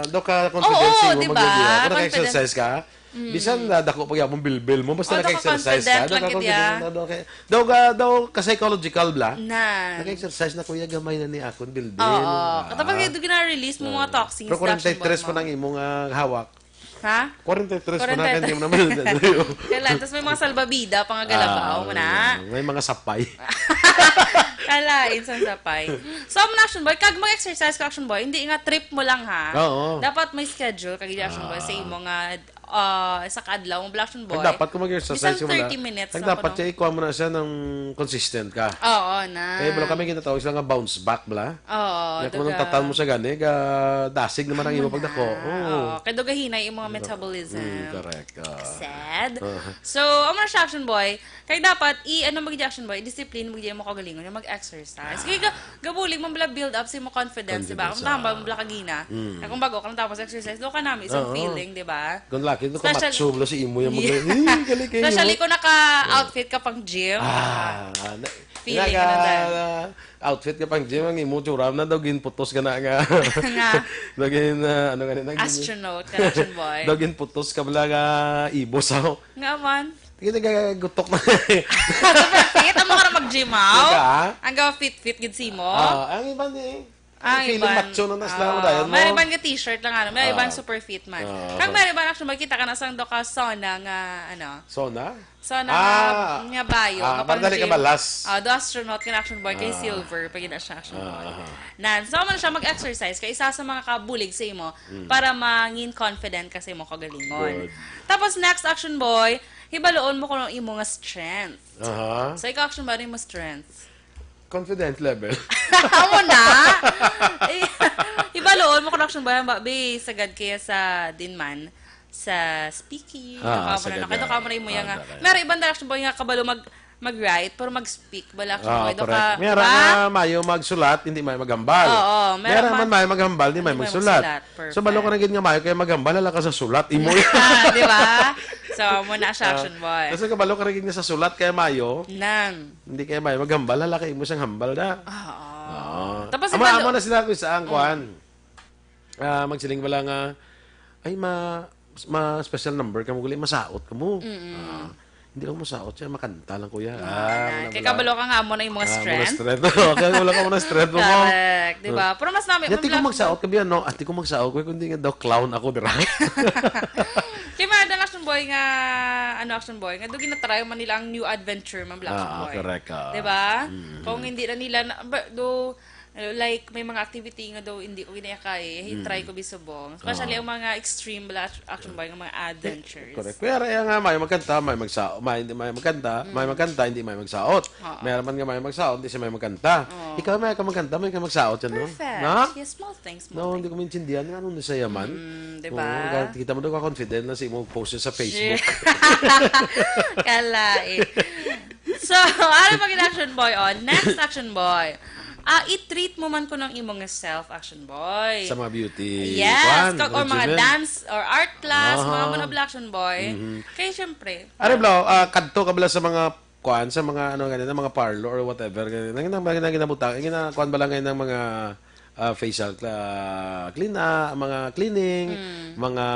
do ka confidence Oo, mo, di ba? mag-idea. Kung Confidence. nag-exercise ka, Mm. bisan na dako pa gyapon bilbil mo, basta Oh, do ka nag-exercise ka, confident do lang ka gid, confident ya. na, do ka, do ka, do ka psychological bla. Na. Nag-exercise na, kuya, gamay na ni akon bilbil. Oo. Ah. Katapos kayo, do gina-release mo mga Oo. toxins, Pero kwarenta y tres pa nang imong, ah, hawak. Ha? Kwarenta y tres pa na, Kwarenta y tres. kaya hindi mo naman. Kailan? Tas may mga salbabida, pangagalabaw Ah, mo na. may mga sapay. Kalain sa sapay. So, ang action boy, kag mag-exercise ka, action boy, hindi nga trip mo lang, ha? Oo. Dapat may schedule, kag action boy, sa Ah. imo nga, ah, sa kaadlaw, ang action boy. Kag dapat kung mag-exercise Bisan ka mo na, thirty minutes kag lang dapat kuno. siya, ikuha mo na siya ng consistent ka. Oo, na. Kaya bala kami ginatawag sila nga bounce back, bala. Oo, Kaya kung duga. nagtatan mo siya gani, ga-, dasig naman ang Ano imo na? pagdako. Oo. Oo, kay dugahinay yung mga Ano? metabolism. Mm, correct. Ah. Sad. Ah. So, ang mga action boy, kay dapat, i-, ano, mag-action boy, discipline, mag-, mo kaugalingon, yung mag-exercise. Ah. Kaya ga-, gabulig, man bala build up sa imo confidence, di ba? Confidence, Kung tama, ah. man bala kagina. Mm. Kung bago ka lang tapos exercise, do ka nami, isang Oo. feeling, di ba? Kung laki, do ka Special-, macho, bala si imo yung Yeah. mag-, "Eh, galing kayo mo." Especially kung naka-outfit ka pang gym. Ah, na-, Feeling naka-, ano na. outfit ka pang gym, ang imo tsura na daw ginputos ka na nga. Nga. Daw gin-, ah, ano nga na, nag- Astronaut ka na, action boy. Daw ginputos ka bala nga ibo sa Nga man. Tingin nagagutok na. Super fit. Amo ka na mag-gym, haw? Ika, ha? Ang gawa fit-fit gid si mo. Ah, ang iba ni, Ang feeling iban, macho na na sila, ah, wala yan, may no? iban nga t-shirt lang, ano, may Ah. iban super fit man. Ah, Kag okay. may iban, actually, makita ka na sang do ka sauna nga, ano, Sauna? sauna Ah. nga, nga bayo, Ah, nga para dali ka pang-gym. balas. Ah, do astronaut ka na, action boy, kay Ah. silver, pag yun na siya, action Ah, boy. aha. Nan, so, man siya mag-exercise, kay isa sa mga kabulig sa imo, Mm. para mangin confident ka sa imo kagalingon. Good. Tapos, next, action boy, hibaluon mo kung ano imo nga strength. Aha. So, ikaw, action boy, ano imo strength? Confident level. Amo na. Eh, hibaluon mo, kung action boy, ang babi, sagad kaya sa din man, sa speaking. Ah, Kaya ka mo na, sagad kaya na. ka mo na yung mga Ah, nga. okay. Meron ibang action boy nga kabalo mag, mag-write, pero mag-speak, bala action Ah, boy. Do correct. ka, Meron di ba? nga mayo magsulat, hindi mayo maghambal. Oo, meron Meron man man mayo maghambal, hindi mayo hindi mayo magsulat. magsulat. So, balo ka Perfect. na gid nga mayo, kaya maghambal, hala ka sa sulat, imo yan. Di ba? So, amo na siya, Ah, action boy. Kasi kabalo ka na gid nga sa sulat, kaya mayo. Nang. Hindi kaya mayo maghambal, hala kay imo sang hambal na. Oo. Oo. Tapos Ama, ibalo- amo na sila kung saan, Mm. kuan. Ah, magsiling bala nga, "Ay, ma, ma special number ka mo gali, masaot ka mo." Mm-mm. Ah, hindi lang masaot siya, makanta lang, kuya. Ah, Ah, wala, kay wala. kabalo ka nga amo na yung mga Ah, mga strength. strength. Kaya wala ka mo na strength mo, mo. Correct, di ba? Ah. Pero mas nami, Dati may ko black magsaot, kabi ano, ati ko magsaot, kuya, kundi nga daw clown ako, dira. Kay mga action boy nga, ano, action boy, nga doon ginatry man nila ang new adventure, man, black Ah, action ah, boy. correct, ah. Di ba? Mm, Kung mm. hindi na nila, na, ba, do, like, may mga activity nga daw hindi ko ginaya kaya, eh, Mm. try ko bisubong. Especially Ah. ang mga extreme, bala, action boy, nga mga adventures. Correct. Pero yan nga, may magkanta, may magsaot, may hindi may magkanta, may Mm. magkanta, hindi may magsaot. Oo. May naman nga may magsaot, hindi siya may magkanta. Oo. Ikaw may ka magkanta, may ka magsaot yan, no? Perfect. Na? Yes, small things, small No, things. hindi ko maintindihan nga ano ni saya man. Mm, di Oo, ba? kita mo daw ka-confident na si mo post sa Facebook. Kala eh. So, ano pag action boy, oh? Next action boy. Ah, i-treat mo man ko ng imong self, action boy. Sa mga beauty Yes, kuan, kag, or mga regimen. dance or art class, mga Aha. muna bla, action boy. Mhm. Kaya syempre, Are bla, ah, kadto ka bala sa mga kuan, sa mga ano ganina, mga parlor or whatever ganina. Nang, nang, nang, nang ginabutang, gina-, kuan bala ngayon ng mga, ah, facial cla-, clean, ah, mga cleaning, Mm. mga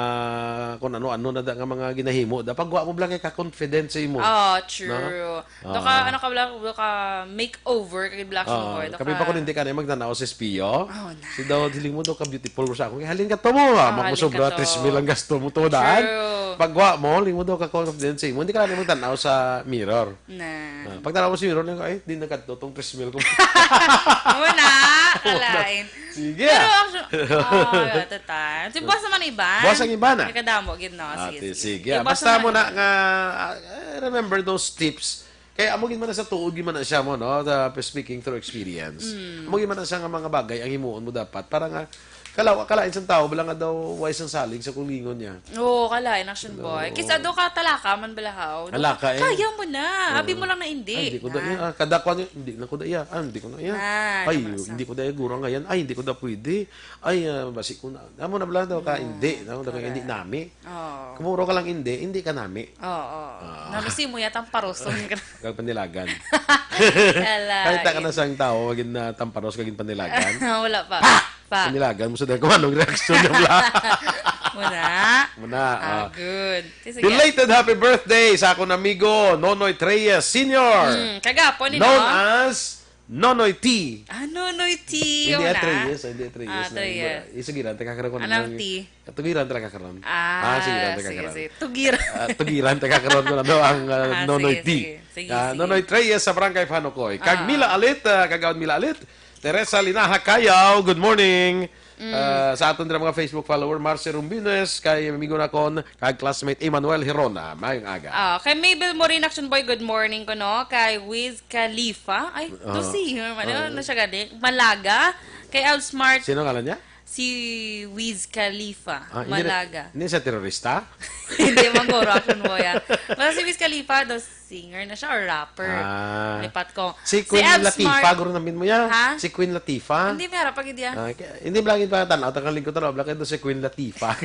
kung ano-ano na da nga mga ginahimo. Da, pagwa mo bala kay ka-confident sa imo. Oh, true. No? Do ka, Ah. ano ka bala, do ka makeover, kay bla, action Ah, boy, do kami pa ka kung hindi ka na magtanaw sa espiyo. Oh, na. Si daw, hiling mo daw ka beautiful sa ako. Kaya halin ka to mo, ah. Ah, Mak mo halin sobra, ka to. tres mil ang gasto mo to, daan. True. Pagwa mo, hiling mo daw ka confident sa imo. Hindi ka lang magtanaw sa mirror. Na. Ah, pagtanaw mo sa mirror, hiling ko, "Ay, di na kadto tong tres mil ko." Muna, kalain. Sige, Pero ah. Actually, oh, ito ta. Si boss naman iba. Boss ang iba na. May kadamo gid, no? Ah, Sige, ti- sige. sige. Eh, boss Basta naman mo na iba. nga, ah, eh, remember those tips. Kaya amo gid man na sa tuod gid man na siya mo, no? The, speaking through experience. Mm. Amo gid man na siya nga mga bagay ang himuon mo dapat para nga kalaw, kalain sang tao, bala nga daw way sang salig sa kulingon niya. Oo, kalain, action boy. Oo. Kisa do ka talaka man balahaw. Talaka, eh. Kaya mo na. Oo. Abi mo lang na hindi. Ay, hindi ko da Na. iya. Ah, kada kwan, hindi na ko da iya. Ah, hindi ko na iya. Na, Ay, naman sa hindi ko da iya, guro nga yan. Ay, hindi ko da pwede. Ay, ah, basi ko na. Amo na bala daw ka, No. hindi. Amo na ka, hindi Correct. nami. Oo. Kumuro ka lang hindi, hindi ka nami. Oo. Ah. Namisi mo yata ang paroson ka. Kag panilagan. Hala, Kahit ka na gid. sang tao, wagin na tamparos, kagin panilagan. Wala pa. Pa. Panilagan mo sa dahil kung anong reaksyon niya, bla. Muna. Muna, Ah, ah. good. Sige. Belated happy birthday sa akong amigo, Nonoy Treyes Senior. Hmm, kagapon ni Known no? as Nonoy T. Ah, Nonoy T. Hindi, Yun ah, na. Treyes, hindi, Treyes. Ah, Na, Treyes. Isugiran, taga karon ko Anong ng T? Tugiran talaga karon. Ah, Ah, sige lang, taga sige, karon. sige. Tugiran. Ah, tugiran talaga karon ko na daw ang, ah, Ah, Nonoy sige, T. sige. Sige, Ah, sige. Nonoy Treyes sa Barangay Fanucoy. Kag Ah. Mila Alit, ah, Kagawad Mila Alit. Teresa Linaha Kayaw, good morning. Mm. Ah, sa aton dira mga Facebook follower, Marcy Rumbines, kay amigo na kon, kag classmate Emmanuel Hirona. Mayong aga. Ah, kay Mabel Morin, Action Boy, good morning ko, no? Kay Wiz Khalifa. Ay, Ah. to see her man. Ah. Ano siya gani? Malaga. Kay Outsmart. Sino ngalan niya? Si Wiz Khalifa, Ah, hindi na, Malaga. hindi siya terorista? Hindi, manggoro, action mo yan. Basta si Wiz Khalifa, daw singer na siya or rapper. Ah. Lipat ko. Si Si Queen Ev Latifah, Smart. guro namin mo yan. Ha? Si Queen Latifah. Hindi, may harap pag hindi yan. Ah, k-, hindi mo lagi pa tanaw, tangaling ko tanaw, black ito si Queen Latifah.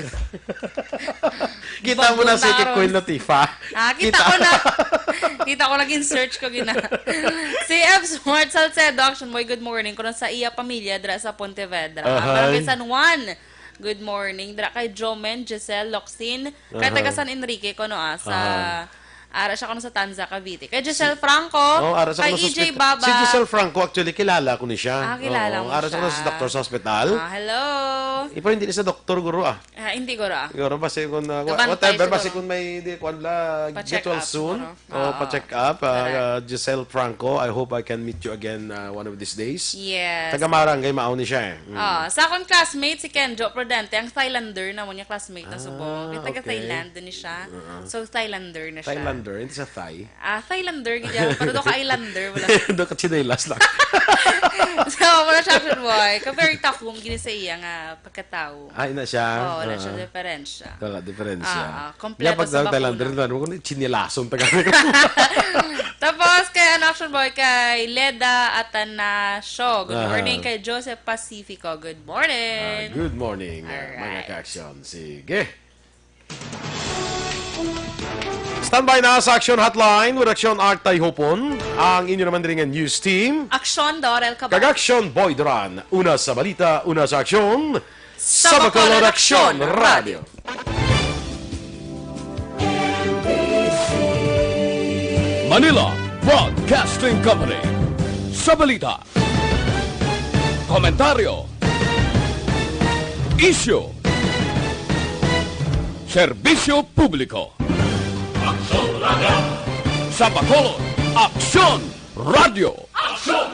Kita mo na si Bagong Queen taon. Latifah. Ah, kita Kita. ko na. Kita ko lagi in search ko gina. Si Ev Smart Salcedo, action mo, good morning. Kuno sa iya pamilya, dira sa Pontevedra. Ahay. Barangay San Juan. Good morning. Dira kay Jomen, Giselle, Loxin. Kay Ahay. taga San Enrique, kuno, ah, sa, Ahay. ara siya kuno sa Tanza, Cavite. Kay Giselle Si-, Franco, oh, ara siya kay kuno sa E J ospital. Baba. Si Giselle Franco, actually, kilala ko ni siya. Ah, kilala Oo, mo ara siya kuno sa siya. Doctor's Hospital. Ah, hello. Ipo, hindi ni sa doktor, guro, ah. Ah, hindi, guro, ah. Guro, basi kung, ah, Kabantay whatever, siguro. basi kung may di, kuwan la, Pa-check get well up, soon. siguro. O, Oo. pa-check up. Ah, Correct. ah, Giselle Franco, I hope I can meet you again, ah, one of these days. Yes. Taga Marangay, Mao ni siya, eh. Mm. Ah, sa akong classmate, si Kenjo Prudente, ang Thailander na mo niya classmate na Ah, subong. Kaya taga okay. Thailand ni siya. Uh-uh. So, Thailander na siya. Thailander, hindi sa Thai. Ah, Thailander, gid yan. Pero do ka Islander, wala. Do ka chinelas lang. So, wala siya, action boy. Ka very takum, gini sa iya nga pagkatao. Ah, ina siya. Oo, wala siya Ah. diferensya. Wala diferensya. Ah, ah, kompleto Niya pag sa Thailander, bakuna. Ano, kung chinilason, taga- Tapos, kay ano, action boy, kay Leda Atanasio. Good Aha. morning, kay Joseph Pacifico. Good morning. Ah, good morning, ah, Alright. mga ka-action. Sige. Standby na sa Action Hotline with Action Art Tayhopon, ang inyo naman diri nga news team. Action, Dorel Cabal. Kag Action, Boy Duran. Una sa balita, una sa aksyon. Sa Sa Bacolod Bacolod Action Action Radio. Radio. Manila Broadcasting Company. Sa balita, komentaryo, isyu, serbisyo publiko. Aksyon Radio. Sa Bacolod, Aksyon Radio. Aksyon